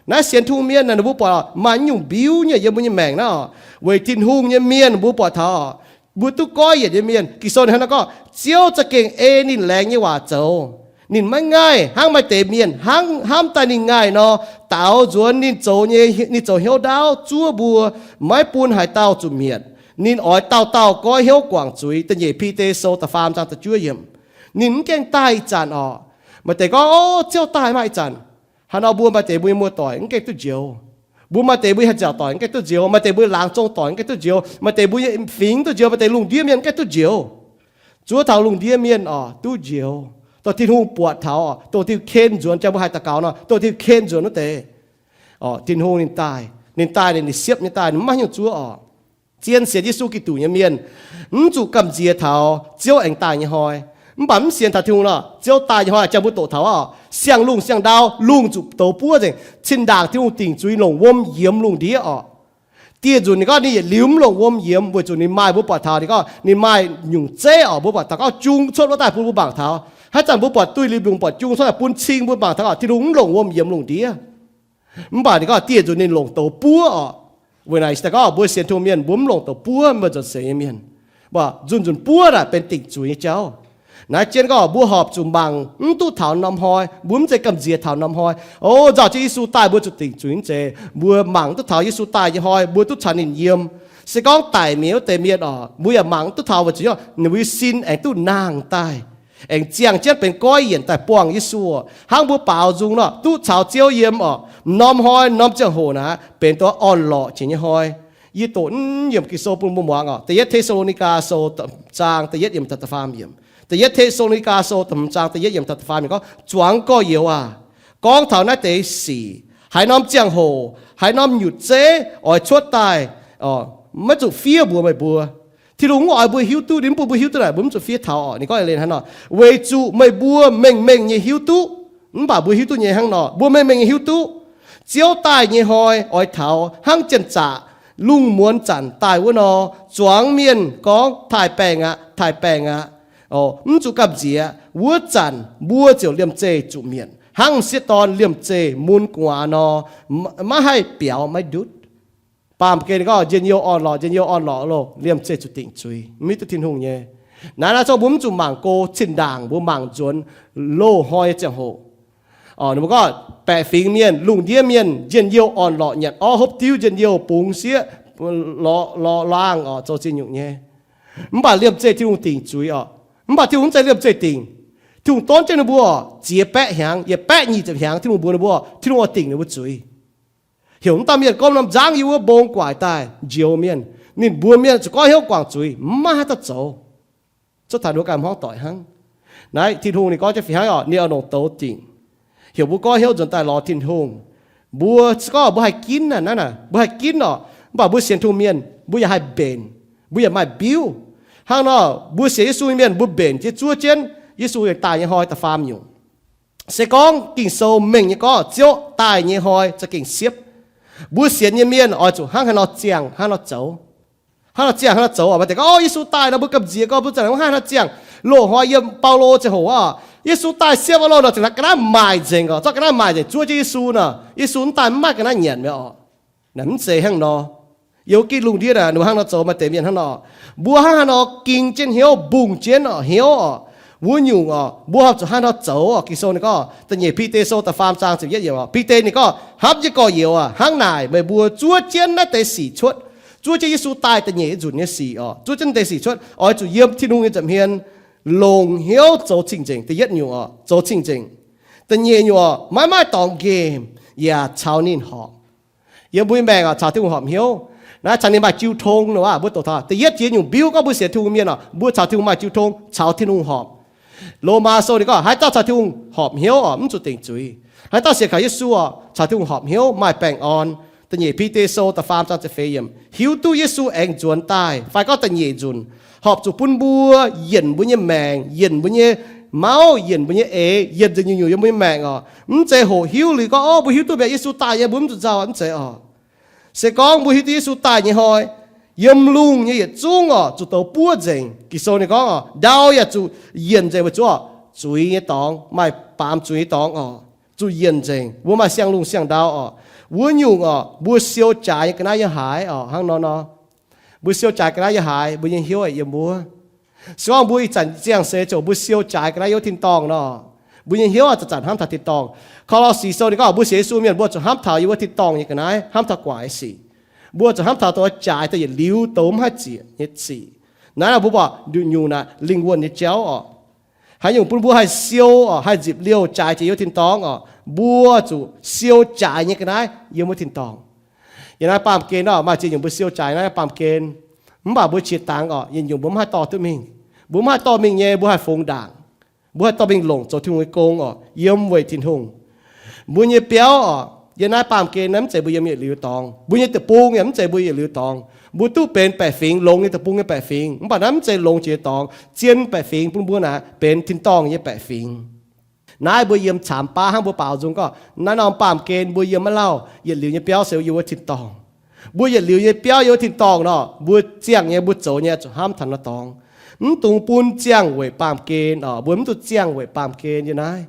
Naaiv sienx Tin-Hungh mienh naaic, ninh mbuo buatc maaih nyungc mbiuv nyei yiem mbuo nyei maengc naaiv oc. Weic Tin-Hungh nyei mienh mbuo buatc taux, mbuo duqv goiv yienc nyei mienh. Ging-Sou ninh hnangv naaiv gorngv, Ziouv za'gengh ei ninh laengz nyei waac zoux. Ninh maiv ngaih hnangv maaih deix mienh, hnangv hnamv daaih ninh ngaih nor, daaux nzuonx ninh zoux nyei, ninh zoux hnyouv ndaauv zuov mbuo, maiv bun haaix dauh zuqc mietc. Ninh oix dauh dauh goiv hnyouv guangc zuiz. Da'nyeic Bide Sou da'faam zaang da'juov yiemc. Ninh mv gaengh daaih ih zanc oc. Maaih deix gorngv, O, Ziouv daaih maiv ih zanc. Haaix nor mbuo maaih deix mbuo nyei muoz-doic mv gaengh duqv njoux. Mbuo maaih deix mbuo nyei haaix nziaauc doic mv gaengh duqv njoux. Maaih deix mbuo nyei laangz zong doic mv gaengh duqv njoux. Maaih deix mbuo nyei fingx duqv njoux, maaih deix lungh ndiev mienh mv gaengh duqv njoux. Zuov taux lungh ndiev mienh oc, duqv njoux. Dongh Tin-Hungh buatc taux oc, dongh Tin-Hungh ken nzuonx, jang mbuo haih daux gaux nor, dongh Tin-Hungh ken nzuonx wuov deix. Oc, Tin-Hungh ninh daaih, ninh daaih, ninh siepv nyei daaih, ninh mv maaih haaix nyungc zuov oc. Zien sienx Yesu Giduc nyei mienh, mv zuqc gamh nziex taux Ziouv aengx daaih nyei hnoi. Mv baac mv sienx taux Tin-Hungh nor, Ziouv daaih nyei hnoi jang mbuo doqc taux oc, siang-lungh siang-ndau, lungh zuqc douz buov nzengc, cin-ndaangc Tin-Hungh dingc zuiz longc wuom yiemx lungh ndiev oc. Dieh nzunc ninh gorngv ninh yietc liuz mv longc wuom yiemx, weic zuqc ninh maaih, mbuo buatc taux ninh gorngv ninh maaih nyungc zeiv oc, mbuo buatc taux gorngv jung cuotv wuov daaih bun mbuo mangc taux. Haaix zanc mbuo buatc duih liuz mbiungc buatc jung cuotv daaih bun cing mbuo mangc taux gorngv Tin-Hungh mv longc wuom yiemx lungh ndiev. Mv baac ninh gorngv dieh nzunc ninh longc douz buov oc. Weic naaic se gorngv mbuo sienx Tin-Hungh mienh mbuo mv longc douz buov, mbuo nzuonx seix nyei mienh. Mv baac nzunc nzunc buov naaic benx dingc zuiz nyei jauv. Naaiv jienv gorngv mbuo horpc zuqc mangc mv duqv taux norm hnoi, mbuo mv zeiz gamh nziex taux norm hnoi. O, nzauh jienv Yesu daaih mbuo zuqc dingc zuic nyei zeiz, mbuo mangc duqv taux Yesu daaih nyei hnoi mbuo duqv caux ninh yiem. Se gorngv daic mi'aqv wuov deix mienh oc, mbuo yaac mangc duqv taux weic zuqc ninh mbuo nyei sin aengx duqv nangh daaih, aengx ziangh jienv benx goiv yienc daaih buangh Yesu. Hnangv mbuo baaux nzung nor, duqv caux Ziouv yiem oc, norm hnoi norm ziangh hoc naaic benx dongh orn-lorqc jiex nyei hnoi. Yie doqc yiemc Ging-Sou bun mbuo muangx oc. Da'yietv Te^saa^lo^ni^gaa Sou zaang da'yietv yiemc taux da'faam yiemc. Da'yietv Te^saa^lo^ni^gaa Sou da'hmz zaang da'yietv yiemc taux da'faam yiemc gorngv, Zuangx gorx-youz aac, gorngv taux naaiv deix sic, haaix norm ziangh hoc, haaix norm nyutc zeiv oix cuotv daaih, maiv zuqc fiev mbuox meih mbuo. Tin-Hungh mv oix mbuo hiuv duqv, ninh mv bun mbuo hiuv duqv naaic, mbuo mv zuqc fiev taux oc. Ninh gorngv len hnangv nor, weic zuqc meih mbuo mengh mengh nyei hiuv duqv, mv baac mbuo hiuv duqv nyei hnangv nor, mbuo mengh mengh nyei hiuv duqv Ziouv daaih nyei hnoi oix taux hnangv janx-zaqc lungh muonz zanc daaih wuov nor. Zuangx mienh gorngv, Taaih-baengh aqv, taaih-baengh aqv. Mv zuqc gamh nziex, wuov zanc mbuo ziouc liemh zeih zuqc mietc hnangv m'sieqv dorn liemh zeih mun gu'nguaaz nor, maiv haih biaux maiv ndutv. Baamh gen gorngv njien-youh orn-lorqc, njien-youh orn-lorqc loh, liemh zeih zuqc dingc zuiz, mv hiuv duqv Tin-Hungh nyei. Naaiv naaiv zungv mbuo mv zuqc mangc go cin-ndaangc, mbuo mangc nzuonx loz-hnoi nyei ziangh hoc. Ninh mbuo gorngv baeqc fingx mienh, lungh ndiev mienh, njien-youh orn-lorqc, nyanc orv hopv diuv, njien-youh bungx sieqv, lorz laangh oc, zoux ziex nyungc nyei. Mv baac liemh zeih Tin-Hungh dingc zuiz oc. Mv baac Tin-Hungh mv zeiz liemh zeih dingc. Tin-Hungh dorn jienv ninh mbuo ziex baeqv hnyangx, yietc baeqv nyic ziepc hnyangx, Tin-Hungh mbuox ninh mbuo, Tin-Hungh oix dingc ninh mbuo zuiz. Heuc mv dauh mienh gormx norm nzangv yiem wuov mbong guaaic daaih njoux mienh. Ninh mbuox mienh zuqc goiv hnyouv guangc zuiz, mv maaih haaix dauh zoux. Cuotv taux ninh mbuo ganh hmuangv doic hnangv. Naaiv Tin-Hungh ninh gorngv jienv fih hnangv oc, ninh oix longc douz dingc. Heuc mbuo goiv hnyouv nzuonx daaih lorz Tin-Hungh. Mbuo se gorngv mbuo haih ginv naaiv, naaiv mbuo haih ginv oc. Mv baac mbuo sienx Tin-Hungh mienh mbuo yaac haih mbenc, mbuo yaac maaih mbiuv. Hnangv nor, mbuo sienx Yesu nyei mienh mbuo mbenc jienv zuov jienv Yesu aengx daaih nyei hnoi da'faam nyungc. Se gorngv Ging-Sou mengh nyei gorngv Ziouv daaih nyei hnoi za'gengh siepv. Mbuo sienx nyei mienh oix zuqc hnangv haaix nor ziangh hnangv nor zoux. Hnangv nor ziangh hnangv nor zoux oc. Maaih deix gorngv, O, Yesu daaih nor mbuo gamh nziex gorngv mbuo za'gengh hnangv haaix nor ziangh. Loz-hnoi yiem Baulo ziangh hoc oc, Yesu daaih siepv wuov loh nor za'gengh ga'naaiv maaic nzengc oc. Zorqv ga'naaiv maaic nzengc zuov jienv Yesu nor, Yesu mv daaih mv maaih ga'naaiv nyanc mi'aqv oc. Naaiv mv zeiz hnangv nor. Yiem wuov gitv lungh ndiev naaic, ninh mbuo hnangv nor zoux, maaih deix mienh hnangv nor. Mbuo hnangv haaix nor ging jienv hnyouv, mbungh jienv oc, hnyouv oc, wuov nyungc oc, mbuo horpc zuqc hnangv haaix nor zoux oc. Ging-Sou ninh gorngv, da'nyeic Bide Sou da'faam zaang ziepc yietv yiemc oc, Bide ninh gorngv, Hnamv jienv gorx-youz aac, hnangv naaic meih mbuo zuov jienv naaiv deix sic cuotv, zuov jienv Yesu daaih da'nyeic nzunc nyei sic oc, zuov jienv naaiv deix sic cuotv, oix zuqc yiem Tin-Hungh nyei nza'hmien longc hnyouv zoux cing-nzengc. Da'yietv nyungc oc, zoux cing-nzengc. Da'nyeic nyungc oc, maiv maaih dorngx nqemh yaac caux ninh horpc. Yiem mbuo nyei maengc oc, caux Tin-Hungh horpc hnyouv. Naaiv caux ninh maaih jiu tong nor aav, mbuo doqc taux da'yietv jiex nyungc mbiuv gorngv mbuo sienx Tin-Hungh mienh oc, mbuo caux Tin-Hungh maaih jiu tong, caux Tin-Hungh horpc. Lomaa Sou ninh gorngv haaix dauh caux Tin-Hungh horpc hnyouv oc, mv zuqc dengc zuiz. Haaix dauh sienx kaux Yesu oc, caux Tin-Hungh horpc hnyouv maaih baengh orn. Da'nyeic Bide Sou da'faam zaang ziepc feix yiemc, hiuv duqv Yesu aengx nzuonx daaih, fai gorngv da'nyeic nzunc, horpc zuqc bun mbuo yienc mbuo nyei maengc, yienc mbuo nyei mauv, yienc mbuo nyei eix, yienc nzengc nyungc-nyungc yiem mbuo nyei maengc oc. Mv zeiz hoqc hiuv liuz gorngv, o, mbuo hiuv duqv mi'aqv Yesu daaih nyei, mbuo mv zuqc nzauh, mv zeiz oc. Se gorngv mbuo hiuv duqv Yesu daaih nyei hnoi, yiem lungh nyei yietc zungv oc, zuqc douz buov nzengc. Ging-Sou ninh gorngv oc, ndau yaac zuqc yienc nzengc weic zuqc zuiz nyei dorngx, maaih baamz zuiz nyei dorngx oc, zuqc yienc nzengc. Mbuo maaih siang-lungh siang-ndau oc. Wuov nyungc oc, mbuo siou jaaix nyei ga'naaiv yiem haaix oc, hnangv nor nor. Mbuo siou jaaix ga'naaiv yiem haaix, mbuo nyei hnyouv yiem wuov. Se gorngv mbuo ih zanc ziangh seix ziouc mbuo siou jaaix ga'naaiv yiem wuov tin-dorngh nor, mbuo nyei hnyouv zanc-zanc hnamv taux tin-dorngh. Ko^lo^si Sou ninh gorngv mbuo sienx Yesu mienh mbuo zuqc hnamv taux yiem wuov tin-dorngh nyei ga'naaiv, hnamv taux gu'nguaaic nyei sic. Mbuo zuqc hnamv taux douz jaaix daaih yietc liuz douz mv haih zieqc nyei sic. Naaiv nor mbuo buatc nyungc-nyungc naaic lingh wuonh nyei jauv oc. Haaix nyungc bun mbuo haih siou oc, haih nzipc liouh jaaix jiex yiem wuov tin-dorngh oc, mbuo zuqc siou jaaix nyei ga'naaiv yiem wuov tin-dorngh. Yiem naaiv baamh gen oc, maaih ziex nyungc mbuo siou jaaix naaiv baamh gen, mv baac mbuo qiex dangx oc, yietc nyungc mbuo mv haih dorh duqv mingh. Mbuo mv haih dorh mingh nyei, mbuo haih fungx ndaangc. Mbuo haih dorh mingh longc zoux Tin-Hungh nyei gong oc, yiem weic Tin-Hungh. Mbuo nyei biauv oc, yiem naaiv baamh gen naaiv mv zeiz mbuo yiem yietc liuz dorngx. Mbuo nyei deic-bung yaac mv zeiz mbuo yietc liuz dorngx. Mbuo duqv benx baeqc fingx, longx nyei deic-bung nyei baeqc fingx, mv baac naaiv mv zeiz longx jiex dorngx. Zien baeqc fingx bun mbuo naaic benx tin-dorngh nyei baeqc fingx. Naaiv mbuo yiem caamx baav hnangv mbuo baaux nzung gorngv, naaiv norm baamh gen mbuo yiem maiv lauh, yietc liuz nyei biauv se yiem wuov tin-dorngh. Mbuo yietc liuz nyei biauv yiem wuov tin-dorngh nor, mbuo ziangh nyei, mbuo zoux nyei zuqc hnamv taux naaiv dorngx. Mv dungx bun ziangh weic baamh gen oc, mbuo mv dungx ziangh weic baamh gen yiem naaiv.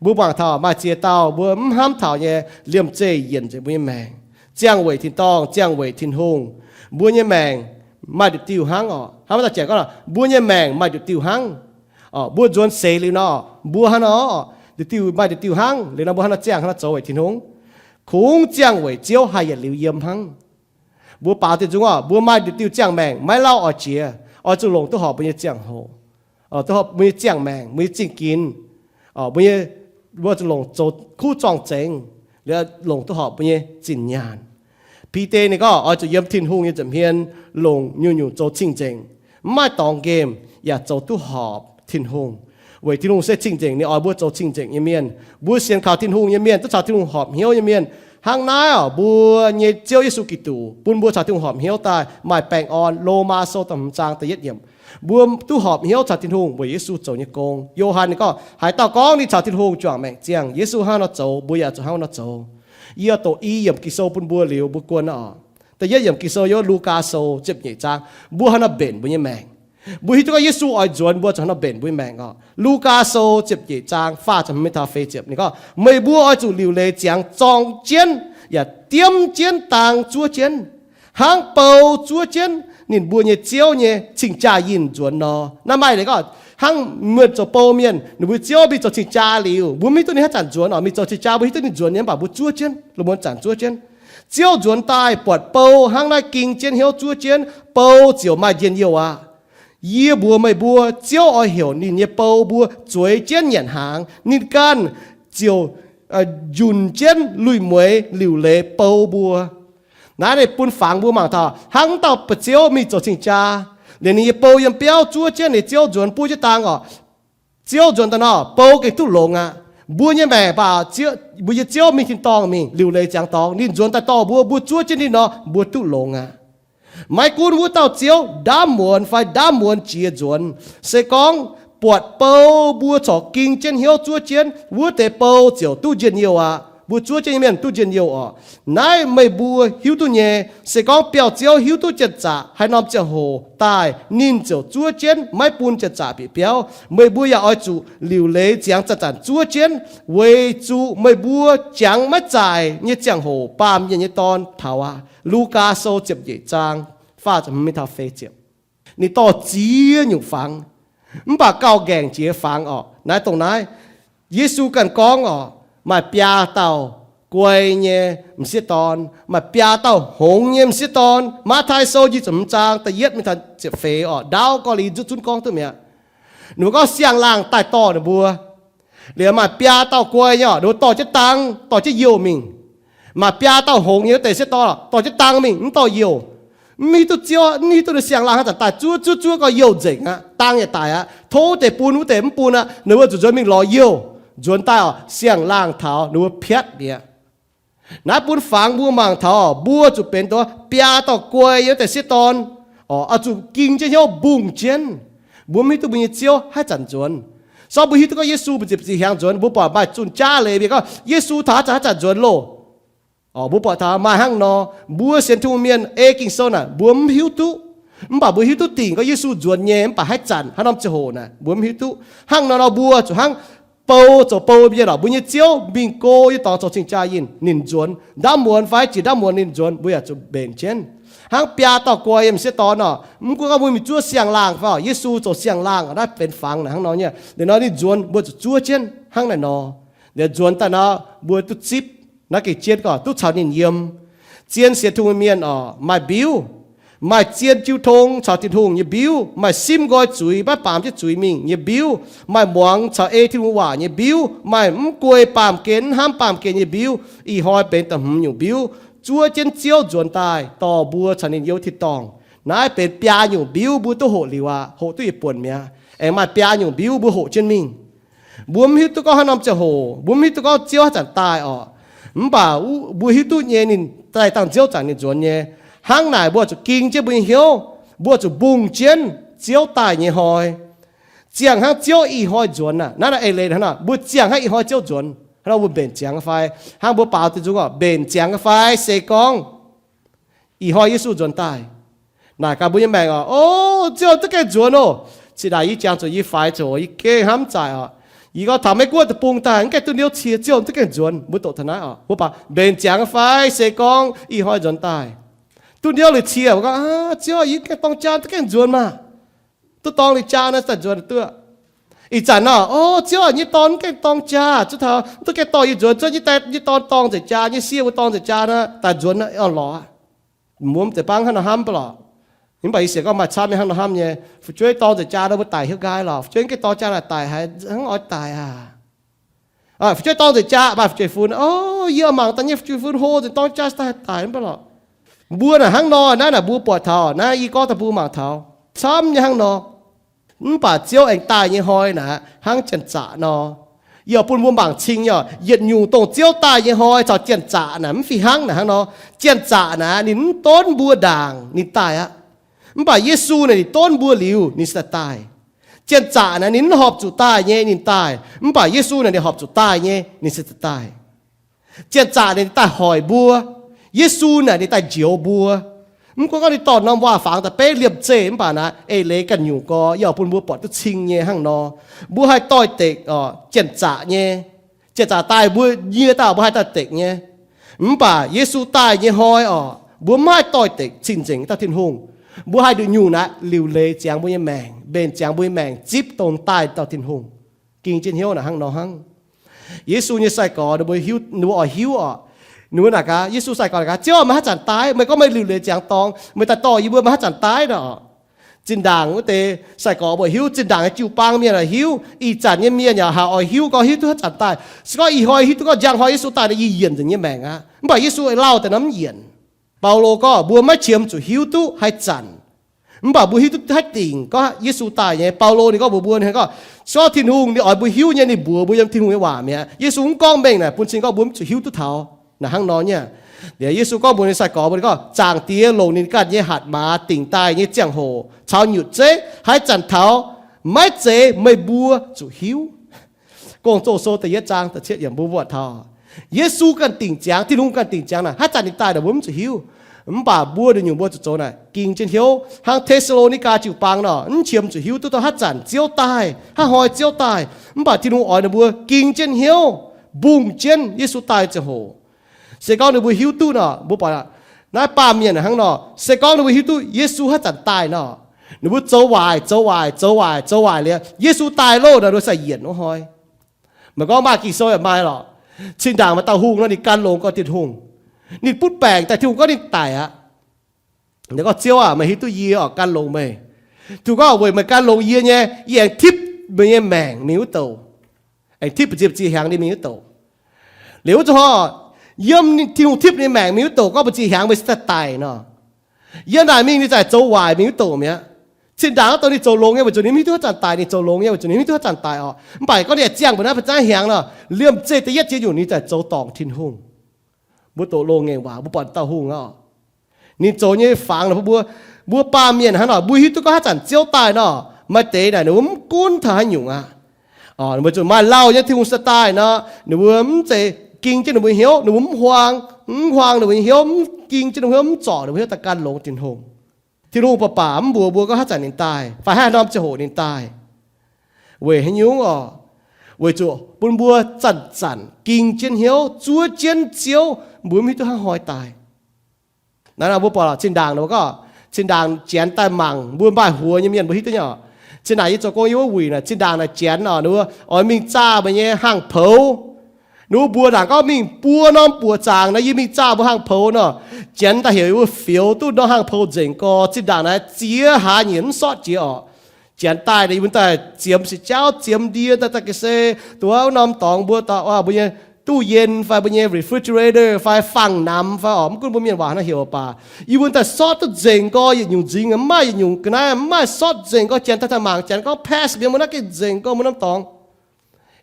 Mbuo mangc taux maaih ziex dauh mbuo mv hnamv taux nyei, liemh zeih yienc nzengc mbuo nyei maengc. Ziangh weic tin-dorngh, ziangh weic Tin-Hungh, mbuo nyei maengc maaih nduqc diuh hnangv oc. Hnangv maiv dauh janx gorngv, mbuo nyei maengc maaih nduqc diuh hnangv. Mbuo nzuonx seix liuz nor, mbuo hnangv nor, nduqc diuh maaih nduqc diuh hnangv. Liuz nor mbuo hnangv nor ziangh, hnangv nor zoux weic Tin-Hungh. Kungx ziangh weic Ziouv haih yietc liuz yiem hnangv. Mbuo baaux diuh nzung oc, mbuo maaih nduqc diuh ziangh maengc maiv lauh oix jiex, oix zuqc longc duqv horpc mbuo nyei ziangh hoc, duqv horpc mbuo nyei ziangh maengc, mbuo nyei zingh ginx, mbuo nyei, mbuo zuqc longc zoux kuv zorng zengx, liuz longc duqv horpc mbuo nyei zinh nyaanh. Bide ninh gorngv oix zuqc yiem Tin-Hungh nyei nza'hmien longc nyungc-nyungc zoux cing-nzengc, mv maaih dorngx nqemh yaac zoux duqv horpc Tin-Hungh. Weic Tin-Hungh se cing-nzengc, ninh oix mbuo zoux cing-nzengc nyei mienh. Mbuo sienx kaux Tin-Hungh nyei mienh, duqv caux Tin-Hungh horpc hnyouv nyei mienh. Hnangv naaiv oc, mbuo nyei Ziouv Yesu Giduc bun mbuo caux Tin-Hungh horpc hnyouv daaih maaih baengh orn. Lomaa Sou da'hmz zaang da'yietv yiemc, mbuo duqv horpc hnyouv caux Tin-Hungh weic Yesu zoux nyei gong. Yo^han ninh gorngv, haaix dauh gorngv ninh caux Tin-Hungh juangc maengc ziangh, Yesu hnangv nor zoux, mbuo yaac zuqc hnangv nor zoux. Yie doqc i yiemc Ging-Sou bun mbuo liuz, mbuo guon oc. Da'yietv yiemc Ging-Sou yiem Lugaa Sou ziepc nyeic zaang, mbuo hnangv nor mbenc mbuo nyei maengc. Mbuo hiuv duqv gorngv Yesu oix nzuonx, mbuo zuqc hnangv nor mbenc mbuo nyei maengc oc. Lugaa Sou ziepc nyeic zaang faah ziangh mingh taux feix ziepc ninh gorngv, meih mbuo oix zuqc liuc leiz ziangx zorng jienv yaac diemv jienv dang zuov jienv, hnangv bou zuov jienv ninh mbuo nyei ziouv nyei cing-jaa yinh nzuonx nor. Naaiv maaih leiz gorngv hnangv mienh zoux bou mienh, ninh mbuo ziouv mingh zoux cing-jaa liuz, mbuo mv hiuv duqv ninh haaix zanc nzuonx oc. Mingh zoux cing-jaa mbuo hiuv duqv ninh nzuonx nyei, mv baac mbuo zuov jienv, lungh muonz zanc zuov jienv. Ziouv nzuonx daaih buatc bou hnangv naaiv ging jienv hnyouv zuov jienv, bou ziouc maaih njien-youh aqv. Yie mbuox meih mbuo, Ziouv oix heuc ninh nyei bou mbuo zueiz jienv nyanc hnaangx. Ninh ganh ziouc njunc jienv lui-mueiz liuc leiz bou mbuo. Naaiv ninh bun fangx mbuo mangc taux hnangv dauh ba'ziouv mingh zoux cing-jaa, liuz ninh nyei bou yiem biauv zuov jienv, ninh ziouv nzuonx buov jienv dang oc. Ziouv nzuonx daaih nor, bou gengh duqv longx aqv. Mbuo nyei maengc baac, mbuo nyei Ziouv mingh tin-dorngh mingh liuc leiz ziangx dorngx, ninh nzuonx daaih dorh mbuo, mbuo zuov jienv ninh nor, mbuo duqv longx aqv. Maiv gunv wuov dauh Ziouv ndaamv muonz fai ndaamv muonz jiex nzuonx, se gorngv buatc bou mbuo corc ging jienv hnyouv zuov jienv, wuov deix bou ziouc duqv njien-youh aqv. Mbuo zuov jienv nyei mienh duqv njien-youh oc. Naaiv meih mbuo hiuv duqv nyei. Se gorngv biauv-ziouv hiuv duqv janx-zaqc haaix norm ziangh hoc daaih, ninh ziouc zuov jienv, maiv bun janx-zaqc bieqc biauv. Meih mbuo yaac oix zuqc liuc leiz ziangx zanc-zanc zuov jienv, weic zuqc meih mbuo jangx maiv zaaic nyei ziangh hoc baamh mienh nyei Dorn taux aqv. Lugaa Sou ziepc nyeic zaang, faah ziepc hmz mingh taux feix ziepc. Ninh dorh ziex nyungc fangx, mv baac gauh nqaengc jiex fangx oc. Naaiv dongh naaiv, Yesu ganh gorngv oc, maaih biaa dauh guai nyei m'sieqv dorn, maaih biaa dauh hngongx nyei m'sieqv dorn. Matv^tai Sou nyic ziepc hmz zaang da'yietv mingh taux ziepc feix oc, ndaauv gorngv liuz zunv gorngv duqv mi'aqv. Ninh mbuo gorngv siang-laangh daaih dorh ninh mbuo. Liuz maaih biaa dauh guai nyei oc, ninh mbuo dorh jienv dang, dorh jienv youh mingh. Maaih biaa dauh hngongx nyei wuov deix m'sieqv dorn, dorh jienv dang mingh, mv dorh youh. Mv hiuv duqv Ziouv, mv hiuv duqv ninh siang-laangh haaix zanc daaih, zuov zuov zuov gau youh nzengc aqv, dang yaac daic aqv, tov deix bun wuov deix mv bun aqv, ninh mbuo zuqc nzuonx mingh lorz youh. Nzuonx daaih oc, siang-laangh taux ninh mbuo piatv mi'aqv. Naaiv bun fangx mbuo mangc taux mbuo zuqc benx dongh biaa dauh guai yiem wuov deix sieqv dorn, oix zuqc ging jienv hnyouv mbungh jienv. Mbuo mv hiuv duqv mbuo nyei Ziouv haaix zanc nzuonx. Sortv mbuo hiuv duqv gorngv Yesu mbu'ziex ziex hnyangx nzuonx, mbuo buatc maaih zunh jaav leiz mienh gorngv Yesu taux haaix zanc nzuonx loh. Oc, mbuo buatc taux maaih hnangv nor, mbuo sienx Tin-Hungh mienh ei Ging-Sou naaic mbuo mv hiuv duqv. Mv baac mbuo hiuv duqv dingc gorngv Yesu nzuonx nyei, mv baac haaix zanc, haaix norm ziangh hoc naaic mbuo mv hiuv duqv. Hnangv nor nor mbuo zuqc hnangv bou zoux bou mienh oc, mbuo nyei Ziouv mingh go nyei dorngx zoux cing-jaa yinh, ninh nzuonx ndaamv muonz fai jiex ndaamv muonz ninh nzuonx, mbuo yaac zuqc mbenc jienv. Hnangv biaa dauh guai yiem sieqv dorn oc, mv gunv gorngv mbuo mingh zuov siang-laangh fai oc, Yesu zoux siang-laangh oc, naaiv benx fangx naaic hnangv nor nyei. Liuz nor ninh nzuonx mbuo zuqc zuov jienv hnangv naaic nor. Liuz nzuonx daaih nor mbuo duqv zipv naaiv gengh jienv gorngv duqv caux ninh yiem. Zien sienx Tin-Hungh mienh oc, maaih mbiuv, maaih zien jiu tong caux Tin-Hungh nyei mbiuv, maaih simv nqoi zuiz maiv baamz jienv zuiz mingh nyei mbiuv, maaih muangx caux ei Tin-Hungh waac nyei mbiuv, maaih mv guei baamh gen mv hnamv baamh gen nyei mbiuv. Ih hnoi benx da'hmz nyungc mbiuv, zuov jienv Ziouv nzuonx daaih dorh mbuo caux ninh yiem wuov tin-dorngh. Naaiv benx biaa nyungc mbiuv mbuo duqv hoqc liuz aqv, hoqc duqv yietc buonc mi'aqv. Aengx maaih biaa nyungc mbiuv mbuo hoqc jienv mingh. Mbuo mv hiuv duqv gorngv haaix norm ziangh hoc, mbuo mv hiuv duqv gorngv Ziouv haaix zanc daaih oc. Mv baac mbuo hiuv duqv nyei ninh daaih dangh Ziouv zanc ninh nzuonx nyei. Hnangv naaic mbuo zuqc ging jienv mbuo nyei hnyouv, mbuo zuqc mbungh jienv Ziouv daaih nyei hnoi. Ziangh hnangv Ziouv ih hnoi nzuonx aqv. Naaiv naaiv eix leiz hnangv nor, mbuo ziangh hnangv ih hnoi Ziouv nzuonx, hnangv nor mbuo mbenc ziangx fai? Hnangv mbuo baaux diuh nzung oc, mbenc ziangx fai se gorngv ih hnoi Yesu nzuonx daaih? Naaic gaax mbuo nyei maengc oc, o, Ziouv za'gengh nzuonx oc. Cingx daaih yie jangx zuqc yie faix zoqc, yie gengh hnamv zaaic oc. Yie gorngv taux Meiv Guoqv deic-bung daaih mv gaengh duqv hnyouv cie, Ziouv za'gengh nzuonx, mbuo doqc taux naaiv oc. Mbuo baaux mbenc ziangx fai se gorngv ih hnoi nzuonx daaih? Duqv hnyouv liuz cie, mbuo gorngv, Ziouv, yie gaengh dorng jaa za'gengh nzuonx maah. Duqv dorng liuz jaa naaiv daaih nzuonx duqv. Ih zanc nor, o, Ziouv, nyei dorn mv gaengh dorng jaa, zuov taux mv duqv gaengh dorh yie nzuonx, Ziouv, nyei dorn dorng nzengc jaa, nyei sieqv mbuo dorng nzengc jaa naaiv daaih nzuonx orn-lorqc aqv. Mbuo mv zeiz bangv hnangv nor hnamv baac lorqc. Mv baac yie sienx gorngv maaih camv nyei hnangv nor hnamv nyei. Fu'jueiv dorng nzengc jaa nor mbuo daic hnyouv nqaai lorqc. Fu'jueiv mv gaengh dorng jaa naaic daic haiz hnangv oix daic aqv. Fu'jueiv dorng nzengc jaa, maaih fu'jueiv-fun, o, yie mangc daaih nyei fu'jueiv-fun hlo nzengc, dorng jaa daaih daic mv baac lorqc. Mbuo naaic hnangv nor naaiv naaic mbuo buatc taux naaiv, yie gorngv daaih mbuo mangc taux camv nyei hnangv nor. Mv baac Ziouv aengx daaih nyei hnoi naaic hnangv janx-zaqc nor. Yie oix bun mbuo mangc cing nyei oc, yietc nyungc dongh Ziouv daaih nyei hnoi caux janx-zaqc naaic mv fih hnangv naaic hnangv nor. Janx-zaqc naaic ninh mv donv mbuo ndaangc ninh daaih aqv. Mv baac Yesu naaic ninh donv mbuo liuz ninh se daaih. Janx-zaqc naaic ninh mv horpc zuqc daaih nyei ninh daaih, mv baac Yesu naaic ninh horpc zuqc daaih nyei ninh se daaih. Janx-zaqc naaic ninh daaih hoic mbuo, Yesu naaic ninh daaih njoux mbuo. Mv gunv gorngv ninh dorh norm waac-fangx da'beiv liemh zeih mv baac naaic eix leiz ganh nyungc gorx yie oix bun mbuo buatc duqv cing nyei hnangv nor. Mbuo haih doix-dekc oc, janx-zaqc nyei. Janx-zaqc daaih mbuo nyie daaih mbuo haih doix-dekc nyei. Mv baac Yesu daaih nyei hnoi oc, mbuo mv haih doix-dekc cing-nzengc dauh Tin-Hungh. Mbuo haih nduqc nyungc naaic liuc leiz ziangx mbuo nyei maengc, mbenc ziangx mbuo nyei maengc zipv dongh daaih dauh Tin-Hungh. Ging jienv hnyouv naaic hnangv nor hnangv. Yesu nyei sai-gorx ninh mbuo hiuv, ninh mbuo oix hiuv oc. Ninh mbuo naaic gaax, Yesu sai-gorx naaic gaax, Ziouv, meih haaix zanc daaih? Meih gorngv meih liuc leiz ziangx dorng, meih daaih dorh yie mbuo, meih haaix zanc daaih nor? Zinh ndaangc wuov deix sai-gorx mbuo hiuv, zinh ndaangc nyei jiu-baang mienh oix hiuv, ih zanc nyei mienh yaac haih oix hiuv gorngv hiuv duqv haaix zanc daaih. Se gorngv ih hnoi hiuv duqv gorngv njang hnoi Yesu daaih nor, yie yienc nzengc nyei maengc aqv. Mv baac Yesu lauh daaih nor mv yienc. Baulo gorngv mbuo maiv qiemx zuqc hiuv duqv haaix zanc, mv baac mbuo hiuv duqv haaix dingc gorngv Yesu daaih nyei. Baulo ninh gorngv mbuox mbuo gorngv, se gorngv Tin-Hungh ninh oix mbuo hiuv nyei, ninh mbuox mbuo yiem Tin-Hungh nyei waac mi'aqv. Yesu mv gorngv mengh naaic bun cing gorngv mbuo mv zuqc hiuv duqv taux naaic hnangv nor nyei. Liuz Yesu gorngv mbuox ninh sai-gorx mbuo, ninh gorngv, Zaangc Diex longc ninh ganh nyei hatc maaz dingc daaih nyei ziangh hoc caux nyutc zeiv haaix zanc taux, maiv zeiz meih mbuo zuqc hiuv. Gong-Zoh Sou da'yietv zaang da'cietv yiemc mbuo buatc taux Yesu ganh dingc ziangx, Tin-Hungh ganh dingc ziangx naaic, haaix zanc ninh daaih naaic mbuo mv zuqc hiuv. Mv baac mbuo nduqc nyungc mbuo zuqc zoux naaic ging jienv hnyouv hnangv Te^saa^lo^ni^gaa jiu-baang nor, mv qiemx zuqc hiuv duqv dongh haaix zanc Ziouv daaih, haaix hnoi Ziouv daaih. Mv baac Tin-Hungh oix ninh mbuo ging jienv hnyouv, mbungh jienv Yesu daaih ziangh hoc. Se gorngv ninh mbuo hiuv duqv nor, mbuo buatc naaiv baamh mienh hnangv nor, se gorngv ninh mbuo hiuv duqv Yesu haaix zanc daaih nor, ninh mbuo zoux waaic, zoux waaic, zoux waaic, zoux waaic liuz, Yesu daaih loh nor, ninh mbuo sai yienc wuov hnoi. Meih gorngv maaih Ging-Sou yaac maaih lorqc. Zinh ndaangc maaih dauh hungh nor, ninh gan longx gorngv Tin-Hungh, ninh butv baengc daaih, Tin-Hungh gorngv ninh daic aqv. Ninh gorngv, Ziouv aac, meih hiuv duqv yie oc gan longx meih. Tin-Hungh gorngv, weic meih gan longx yie nyei, yie aengx tipv meih nyei maengc mingh wuov douc. Aengx tipv mbu'ziex ziex hnyangx ninh mingh wuov douc. Liuz wuov zuqc hnoi, yiem Tin-Hungh tipv ninh maengc mingh wuov douc gorngv mbu'ziex hnyangx meih se daaih daic nor, Yiem naaic mingh ninh zaqc zoux waaic mingh wuov doqc mi'aqv. Zinh ndaangc wuov doqc ninh zoux longx nyei weic zuqc ninh mv hiuv duqv haaix zanc daic, ninh zoux longx nyei weic zuqc ninh mv hiuv duqv haaix zanc daic orqc. Mv baac gorngv ninh ziangh mbuo naaiv ba'zangv hnyangx nor, liemh zeih da'yietv ziex nyungc ninh zaqc zoux dorngc Tin-Hungh. Mbuo doqc loz-ngaengc waac mbuo buatc dauh hungh aqv. Ninh zoux nyei fangx naaic bun mbuo, mbuo baamh mienh hnangv nor, mbuo hiuv duqv gorngv haaix zanc Ziouv daaih nor, maaih deix naaic ninh mbuo mv gunv taux haaix nyungc aqv. Weic zuqc maaih lauh nyei Tin-Hungh se daaih nor, ninh mbuo mv zeiz ging jienv ninh mbuo hnyouv, ninh mbuo mv huaang, mv huaang ninh mbuo nyei hnyouv, mv ging jienv ninh mbuo hnyouv, mv zorc ninh mbuo hnyouv daaih gan longx Tin-Hungh. Tin-Hungh baac baac mv mbuox mbuo gorngv haaix zanc ninh daaih fai haaix norm ziangh hoc ninh daaih. Weic haaix nyungc orqc? Weic zuqc bun mbuo zanc-zanc ging jienv hnyouv zuov jienv Ziouv, mbuo mv hiuv duqv hnangv hnoi daaih. Naaiv mbuo buatc zinh ndaangc nor gorngv, zinh ndaangc Janx daaih mangc mbuo maaih huox nyei mienh mbuo hiuv duqv nyei orqc. Zinh ndaangc yie zoux gong yie wuov wuic naaic, zinh ndaangc naaic Janx orqc, ninh mbuo oix mingh zaah meih nyei hangh poux. Ninh mbuo mbuox ndaangc gorngv mingh buo norm buoqc zaangc naaic yie mingh zaah mbuo hangh poux nor, Janx daaih heuc yie mbuo fioux duqv norm hangh poux nzengc gorx. Zinh ndaangc naaic ziex hlaax nyeic mv sortv jiex orqc. Janx daaih naaic yie mbuo daaih ziemx sic jauv, ziemx ndie daaih, daaih ga'sie, duqv wuov norm dorngx mbuo daaih, mbuo nyei ตู้เย็น fai mbuo nyei refrigerator fai fangx-namx fai orqc, mv gunv mbuo mienh waac naaiv heuc baac, yie mbuo daaih sortv duqv nzengc gorx, yietc nyungc nzingx mv maaih, yietc nyungc ga'naaiv mv maaih, sortv nzengc gorx. Janx daaih daaih mangc, Janx gorngv pass mbuo naaiv gengh nzengc gorx mbuo norm dorngx.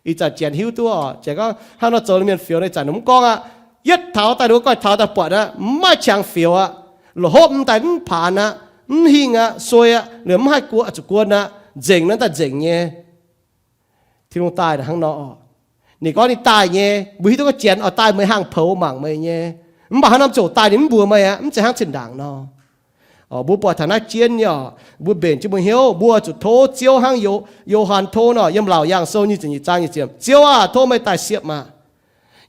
Ih zanc Janx hiuv duqv orqc, Janx gorngv hnangv nor zoux mienh fioux naaiv, ih zanc ninh mv gorngv aqv. Yietv taux daaih ninh mbuo goiv taux daaih buatc aqv, mv maaih qangx fioux aqv. La'hopv mv daaih mv paanx aqv, mv hingh aqv, suei aqv, liemh mv haih guon, zuqc guon aqv, nzengc naaiv daaih nzengc nyei. Tin-Hungh daaih hnangv nor orqc. Ninh gorngv ninh daaih nyei, mbuo hiuv duqv gorngv Janx oix daaih meih hangh poux mangc meih nyei. Mv baac hnangv norm ziouc daaih ninh mv mbuox meih aqv, mv zeiz hnangv zinh ndaangc nor. Mbuo buatc taux naaiv jienv nyei orqc, mbuo mbenc jienv mbuo hnyouv, mbuo zuqc tov Ziouv hnangv Yo^han tov nor, yiem Laauc Yaangh Sou nyic ziepc nyeic zaang nyic ziepc, Ziouv aah, tov meih daaih siepv maah!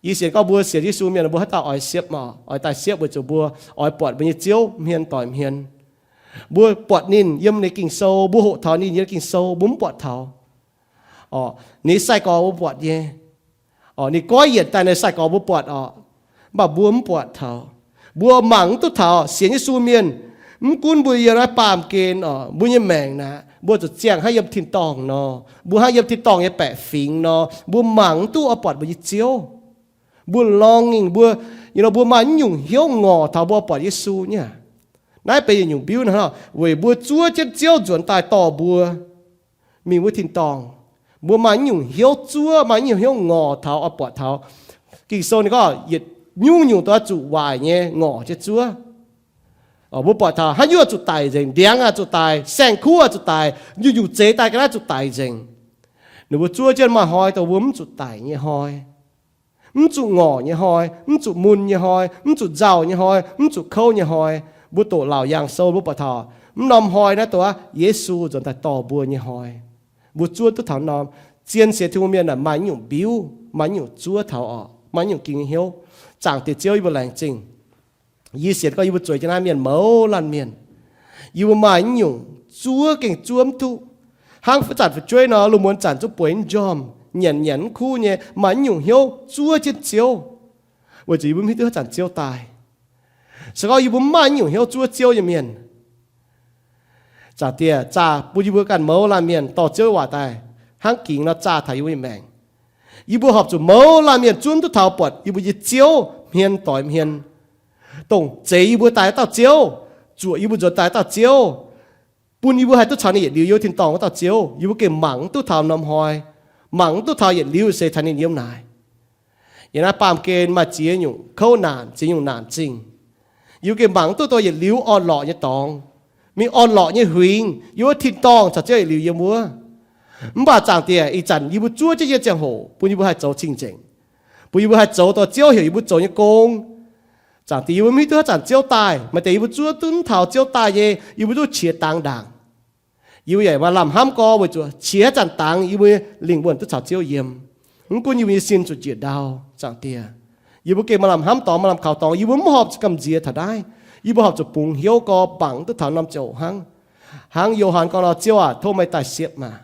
Yie sienx gorngv mbuo sienx Yesu mienh mbuo haaix dauh oix siepv maah, oix daaih siepv weic zuqc mbuo oix buatc mbuo nyei Ziouv hmien doic hmien. Mbuo buatc ninh yiem ninh Ging-Sou, mbuo hoqc taux ninh yiem Ging-Sou, mbuo mv buatc taux. Orqc, ninh sai-gorx mbuo buatc nyei. Orqc, ninh goiv yienc daaih ninh sai-gorx mbuo buatc orqc, mv baac mbuo mv buatc taux. Mbuo mangc mv duqv taux sienx Yesu mienh. Mv gunv mbuo yiem naaiv baamh gen orqc, mbuo nyei maengc naaic, mbuo zuqc ziangh hnangv yiem tin-dorngh nor, mbuo hnangv yiem tin-dorngh nyei baeqc fingx nor, mbuo mangc mv duqv oix buatc mbuo nyei Ziouv. Mbuo longingh mbuo, you know, mbuo maaih mv nyungc hnyouv ngorc taux mbuo buatc Yesu nyei. Naaiv benx yietc nyungc mbiuv hnangv nor, weic mbuo zuov jienv Ziouv nzuonx daaih dorh mbuo mingh wuov tin-dorngh. Mbuo maaih mv nyungc hnyouv zuov, maaih mv nyungc hnyouv ngorc taux oix buatc taux. Ging-Sou ninh gorngv yietc nyungc-nyungc doix zuqc waaic nyei ngorc jienv zuov. Mbuo buatc taux haaix nyungc zuqc daic nzengc, ndiangx aah zuqc daic, saeng-kuv aah zuqc daic, nyungc-nyungc zeix daaih ga'naaiv zuqc daic nzengc. Ninh mbuo zuov jienv maaih hnoi dongh mbuo mv zuqc daic nyei hnoi, mv zuqc ngorc nyei hnoi, mv zuqc mun nyei hnoi, mv zuqc nzauh nyei hnoi, mv zuqc kouv nyei hnoi. Mbuo doqc Laauc Yaangh Sou mbuo buatc taux mv norm hnoi naaiv dongh Yesu nzuonx daaih dorh mbuo nyei hnoi. Mbuo zuov duqv taux norm. Zien sienx Tin-Hungh mienh maaih nyungc mbiuv, maaih nyungc zuov taux orqc, maaih nyungc ging hnyouv. Zaangc Diex Ziouv, yie mbuo laengz zingh. Yie sienx gorngv yie mbuo zueiz jienv naaiv mienh mouz laanh mienh, yie mbuo maaih nyungc zuov gengh zuov mv duqv. Hnangv zanc fu'jueiv nor, lungh muonz zanc zungv bueix mv njormh, nyanc nyanc mv kuv nyei, maaih nyungc hnyouv zuov jienv Ziouv, weic zuqc yie mbuo mv hiuv duqv haaix zanc Ziouv daaih. Se gorngv yie mbuo mv maaih nyungc hnyouv zuov Ziouv nyei mienh, Zaangc Diex zaah bun yie mbuo ganh mouz laanh mienh dorh Ziouv waac daaih hnangv gingx nor zaah taux yie mbuo nyei maengc. Yie mbuo horpc zuqc mouz laanh mienh zuov duqv taux buatc yie mbuo nyei Ziouv hmien doix hmien, dongh zeix yie mbuo daaih dauh Ziouv, zuoqc yie mbuo nzuonx daaih dauh Ziouv, bun yie mbuo haih duqv caux ninh yietc liuz yiem tin-dorngh wuov dauh Ziouv. Yie mbuo gengh mangc duqv taux norm hnoi, mangc duqv taux yietc liuz se caux ninh yiem naaic. Yiem naaiv baamh gen maaih ziex nyungc kouv naanc, ziex nyungc naanc zingh. Yie mbuo gengh mangc duqv dongh yietc liuz orn-lorqc nyei dorngx, mingh orn-lorqc nyei huingx, yiem wuov tin-dorngh caux Ziouv yietc liuz yiem wuov. Mv baac Zaangc Diex, ih zanc yie mbuo zuov jienv nyei ziangh hoc bun yie mbuo haih zoux cing-nzengc, bun yie mbuo haih zoux dongh Ziouv heuc yie mbuo zoux nyei gong. Zaangc Diex, yie mbuo mv hiuv duqv haaix zanc Ziouv daaih. Maaih deix yie mbuo zuov duqv taux Ziouv daaih nyei, yie mbuo duqv qiex dangx ndaangc. Yie mbuo yaac maaih lamh hnamv gorx weic zuqc qiex haaix zanc dangx yie mbuo lingh wuonh duqv caux Ziouv yiem. Mv gunv yie mbuo nyei sin zuqc njiec ndau, Zaangc Diex, yie mbuo gengh maaih lamh hnamv dorngx, maaih lamh kaux dorngx. Yie mbuo mv horpc zuqc gamh nziex taux naaiv. Yie mbuo horpc zuqc bungx hnyouv gorx mangc duqv taux norm ziangh hoc hnangv. Hnangv Yo^han gorngv nor, Ziouv aac, tov meih daaih siepv maah!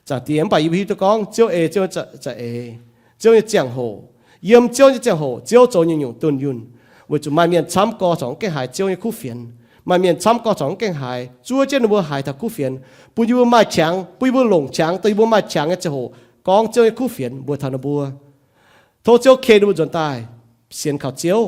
Zaangc Diex, mv baac yie mbuo hiuv duqv gorngv Ziouv ei, Ziouv za'eix, Ziouv nyei ziangh hoc, yiem Ziouv nyei ziangh hoc Ziouv zoux nyungc-nyungc dunh yunh, weic zuqc maaih mienh camv gorx corc mv gaengh haiz Ziouv nyei kuv fienx. Maaih mienh camv gorx corc mv gaengh haiz, zuov jienv ninh mbuo haiz taux kuv fienx, bun yie mbuo maaih qangx, bun yie mbuo longc qangx, dongh yie mbuo maaih qangx nyei ziangh hoc gorngv Ziouv nyei kuv fienx mbuox taux ninh mbuo. Tov Ziouv ken ninh mbuo nzuonx daaih sienx kaux Ziouv,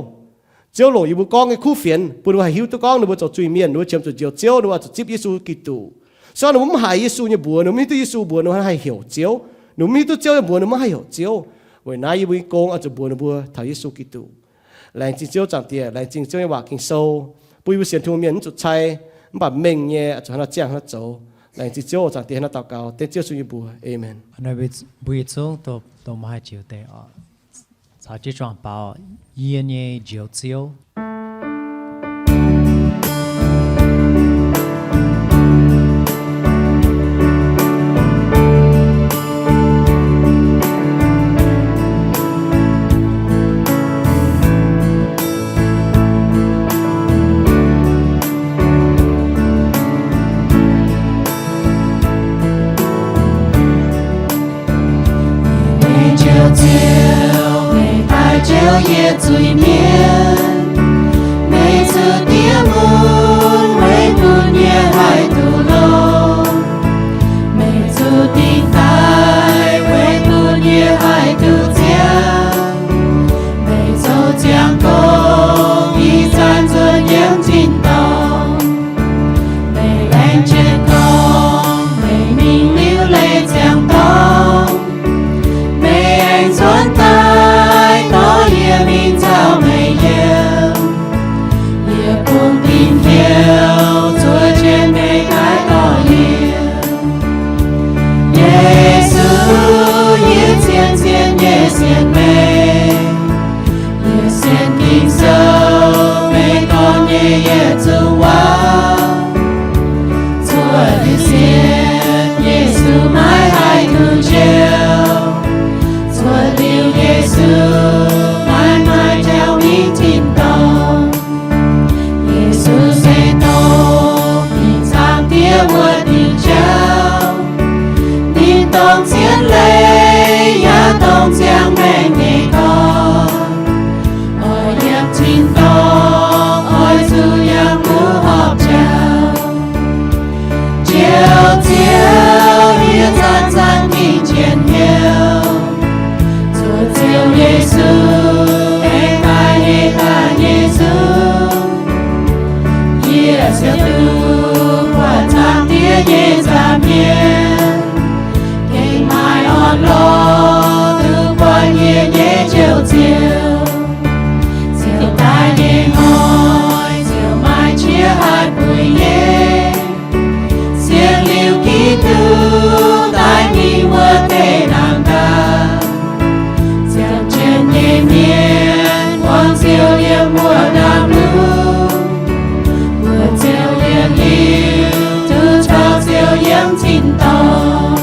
Ziouv longc yie mbuo gorngv nyei kuv fienx bun ninh mbuo haih hiuv duqv gorngv ninh mbuo zoux zuiz-mienh, ninh mbuo qiemx zuqc njoux Ziouv, ninh mbuo oix zuqc zipv Yesu Giduc. Se gorngv ninh mbuo mv haiz Yesu nyei mbuox, ninh mbuo mv hiuv duqv Yesu mbuox, ninh mbuo haih heuc Ziouv. Ninh mbuo mv hiuv duqv Ziouv nyei mbuox, ninh mbuo mv haih heuc Ziouv. Weic naaiv yie mbuo nyei gong oix zuqc mbuox ninh mbuo taux Yesu Giduc. Laengz zingh Ziouv Zaangc Diex, laengz zingh Ziouv nyei waac Ging-Sou, bun yie mbuo sienx Tin-Hungh mienh mv zuqc cai, mv baac mengh nyei oix zuqc hnangv naaiv ziangh hnangv naaiv zoux. Laengz zingh Ziouv Zaangc Diex, hnangv naaiv daux gaux dengv Ziouv Yesu nyei mbuox. Aamen. Mbuo yietc zungv dongh mbuo haih njoux deix oc. Caux jienv juangc baaux, Yie nyei Njoux Ziouv. Meih Njoux Ziouv, meih daaih jouv yie zuiz-mienh. Meih zuqc diev mun weic bun yie haih duqv longx. Meih zuqc dingc daaih weic bun yie haih duqv ziangh. Meih zoux ziangh gong ih zanc nzuonx yiem tin-dorngh. Meih laengz jienv gorngv meih mingh liuz leiz ziangx dorngh. Meih aengx nzuonx daaih dorh yie mingh nzauh meih yiem. Yie bungx dingc hnyouv zuov jienv meih daaih dorh yie. Yesu, yie zien-zien nyei sienx meih. Yie sienx Ging-Sou, meih dorh nyei yietc zungv waac. Cuotv liuz sienx Yesu maiv haih duqv njoux. Cuotv liuz Yesu maiv maaih jauv mingh tin-dorngh. Yesu se dongh ninh Zaangc Diex wuov diuh jauv. Ninh dongh zien leiz yaac dongh ziangh maengc nyei dorn. Oix yiem tin-dorngh oix zuqc yiem wuov horpc jauv. Njoux Ziouv, yie zanc-zanc gengh njien-youh. Zuov Ziouv Yesu, aengx daaih nyei daaih nyei nzung. Yie ziouc duqv buatc Zaangc Diex nyei nza'hmien. Gengh maaih orn-lorqc duqv buatc yie nyei Njoux Ziouv. Ziouv daaih nyei hnoi ziouc maaih qiex haih bueix nyei. Sienx liuz Giduc daaih mingh wuov deix nangh daaih, ziangh jienv nyei mienh buangh Ziouv yiem wuov ndaamv-lunx. Mbuo ziouc yietc liuz duqv caux Ziouv yiem tin-dorngh.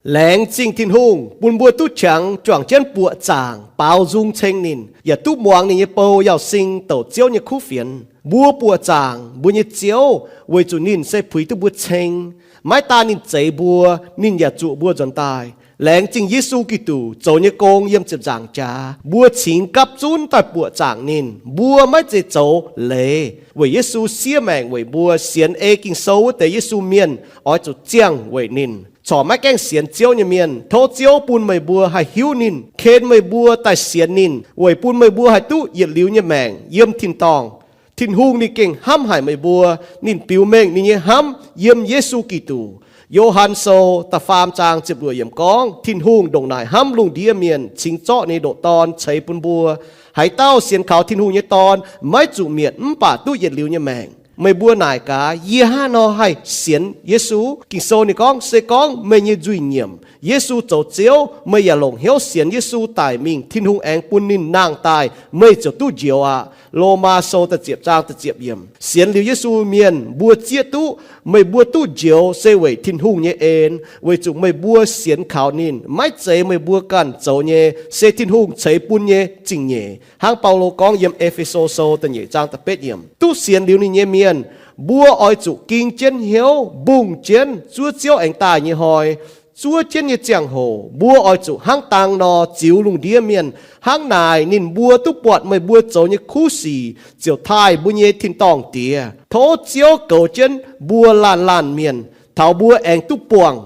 Laengz zingh Tin-Hungh bun mbuo duqv qangx juangc jienv buoqc zaangc baaux nzung ceng ninh, yaac duqv muangx ninh nyei bou Yauz Sing douc Ziouv nyei kuv fienx. Mbuo buoqc zaangc mbuo nyei Ziouv weic zuqc ninh se puix duqv mbuo ceng. Maiv daan ninh zeix mbuo, ninh yaac zuoqc mbuo nzuonx daaih. Laengz zingh Yesu Giduc zoux nyei gong yiem ziepc nzaangc jaax, mbuo cingx gapv zunv daaih buoqc zaangc ninh. Mbuo maiv zeiz zoux leiz weic Yesu siev maengc weic mbuo. Sienx ei Ging-Sou wuov deix Yesu mienh oix zuqc ziangh weic ninh. Corc maiv gaengh sienx Ziouv nyei mienh, tov Ziouv bun meih mbuo haih hiuv ninh, ken meih mbuo daaih sienx ninh, weic bun meih mbuo haih duqv yietc liuz nyei maengc yiem tin-dorngh. Tin-Hungh ninh gengh hnamv haic meih mbuo. Ninh biux mengh ninh nyei hnamv yiem Yesu Giduc. Yo^han Sou da'faam zaang ziepc luoqc yiemc gorngv, Tin-Hungh ndongc naaic hnamv lungh ndiev mienh, cingx zorqv ninh nyei ndoqc Dorn ceix bun mbuo. Haaix dauh sienx kaux Tin-Hungh nyei Dorn maiv zuqc mietc mv baac duqv yietc liuz nyei maengc. Meih mbuo naaic gaax, yie hnangv haaix nor haih sienx Yesu? Ging-Sou ninh gorngv, se gorngv meih nyei nzuih nyiemc, Yesu zoux Ziouv, meih yaac longc hnyouv sienx Yesu daic mingh, Tin-Hungh aengx bun ninh nangh daaih, meih ziouc duqv njoux aqv. Lomaa Sou da'ziepc zaang da'ziepc yiemc. Sienx liuz Yesu mienh mbuo zieqv duqv, meih mbuo duqv njoux se weic Tin-Hungh nyei en, weic zuqc meih mbuo sienx kaux ninh, maiv zeiz meih mbuo ganh zoux nyei, se Tin-Hungh ceix bun nyei zingh nyeic. Hnangv Baulo gorngv yiem E^fe^so Sou da'nyeic zaang da'betv yiemc, duqv sienx liuz ninh nyei mienh, mbuo oix zuqc ging jienv hnyouv mbungh jienv zuov Ziouv aengx daaih nyei hnoi. Zuov jienv nyei ziangh hoc mbuo oix zuqc hnangv dang nor ziux lungh ndiev mienh. Hnangv naaic ninh mbuo duqv buatc meih mbuo zoux nyei kuv sic ziouc taaih mbuo nyei tin-dorngh Diex. Tov Ziouv goux jienv mbuo laanh laanh mienh, taux mbuo aengx duqv buangh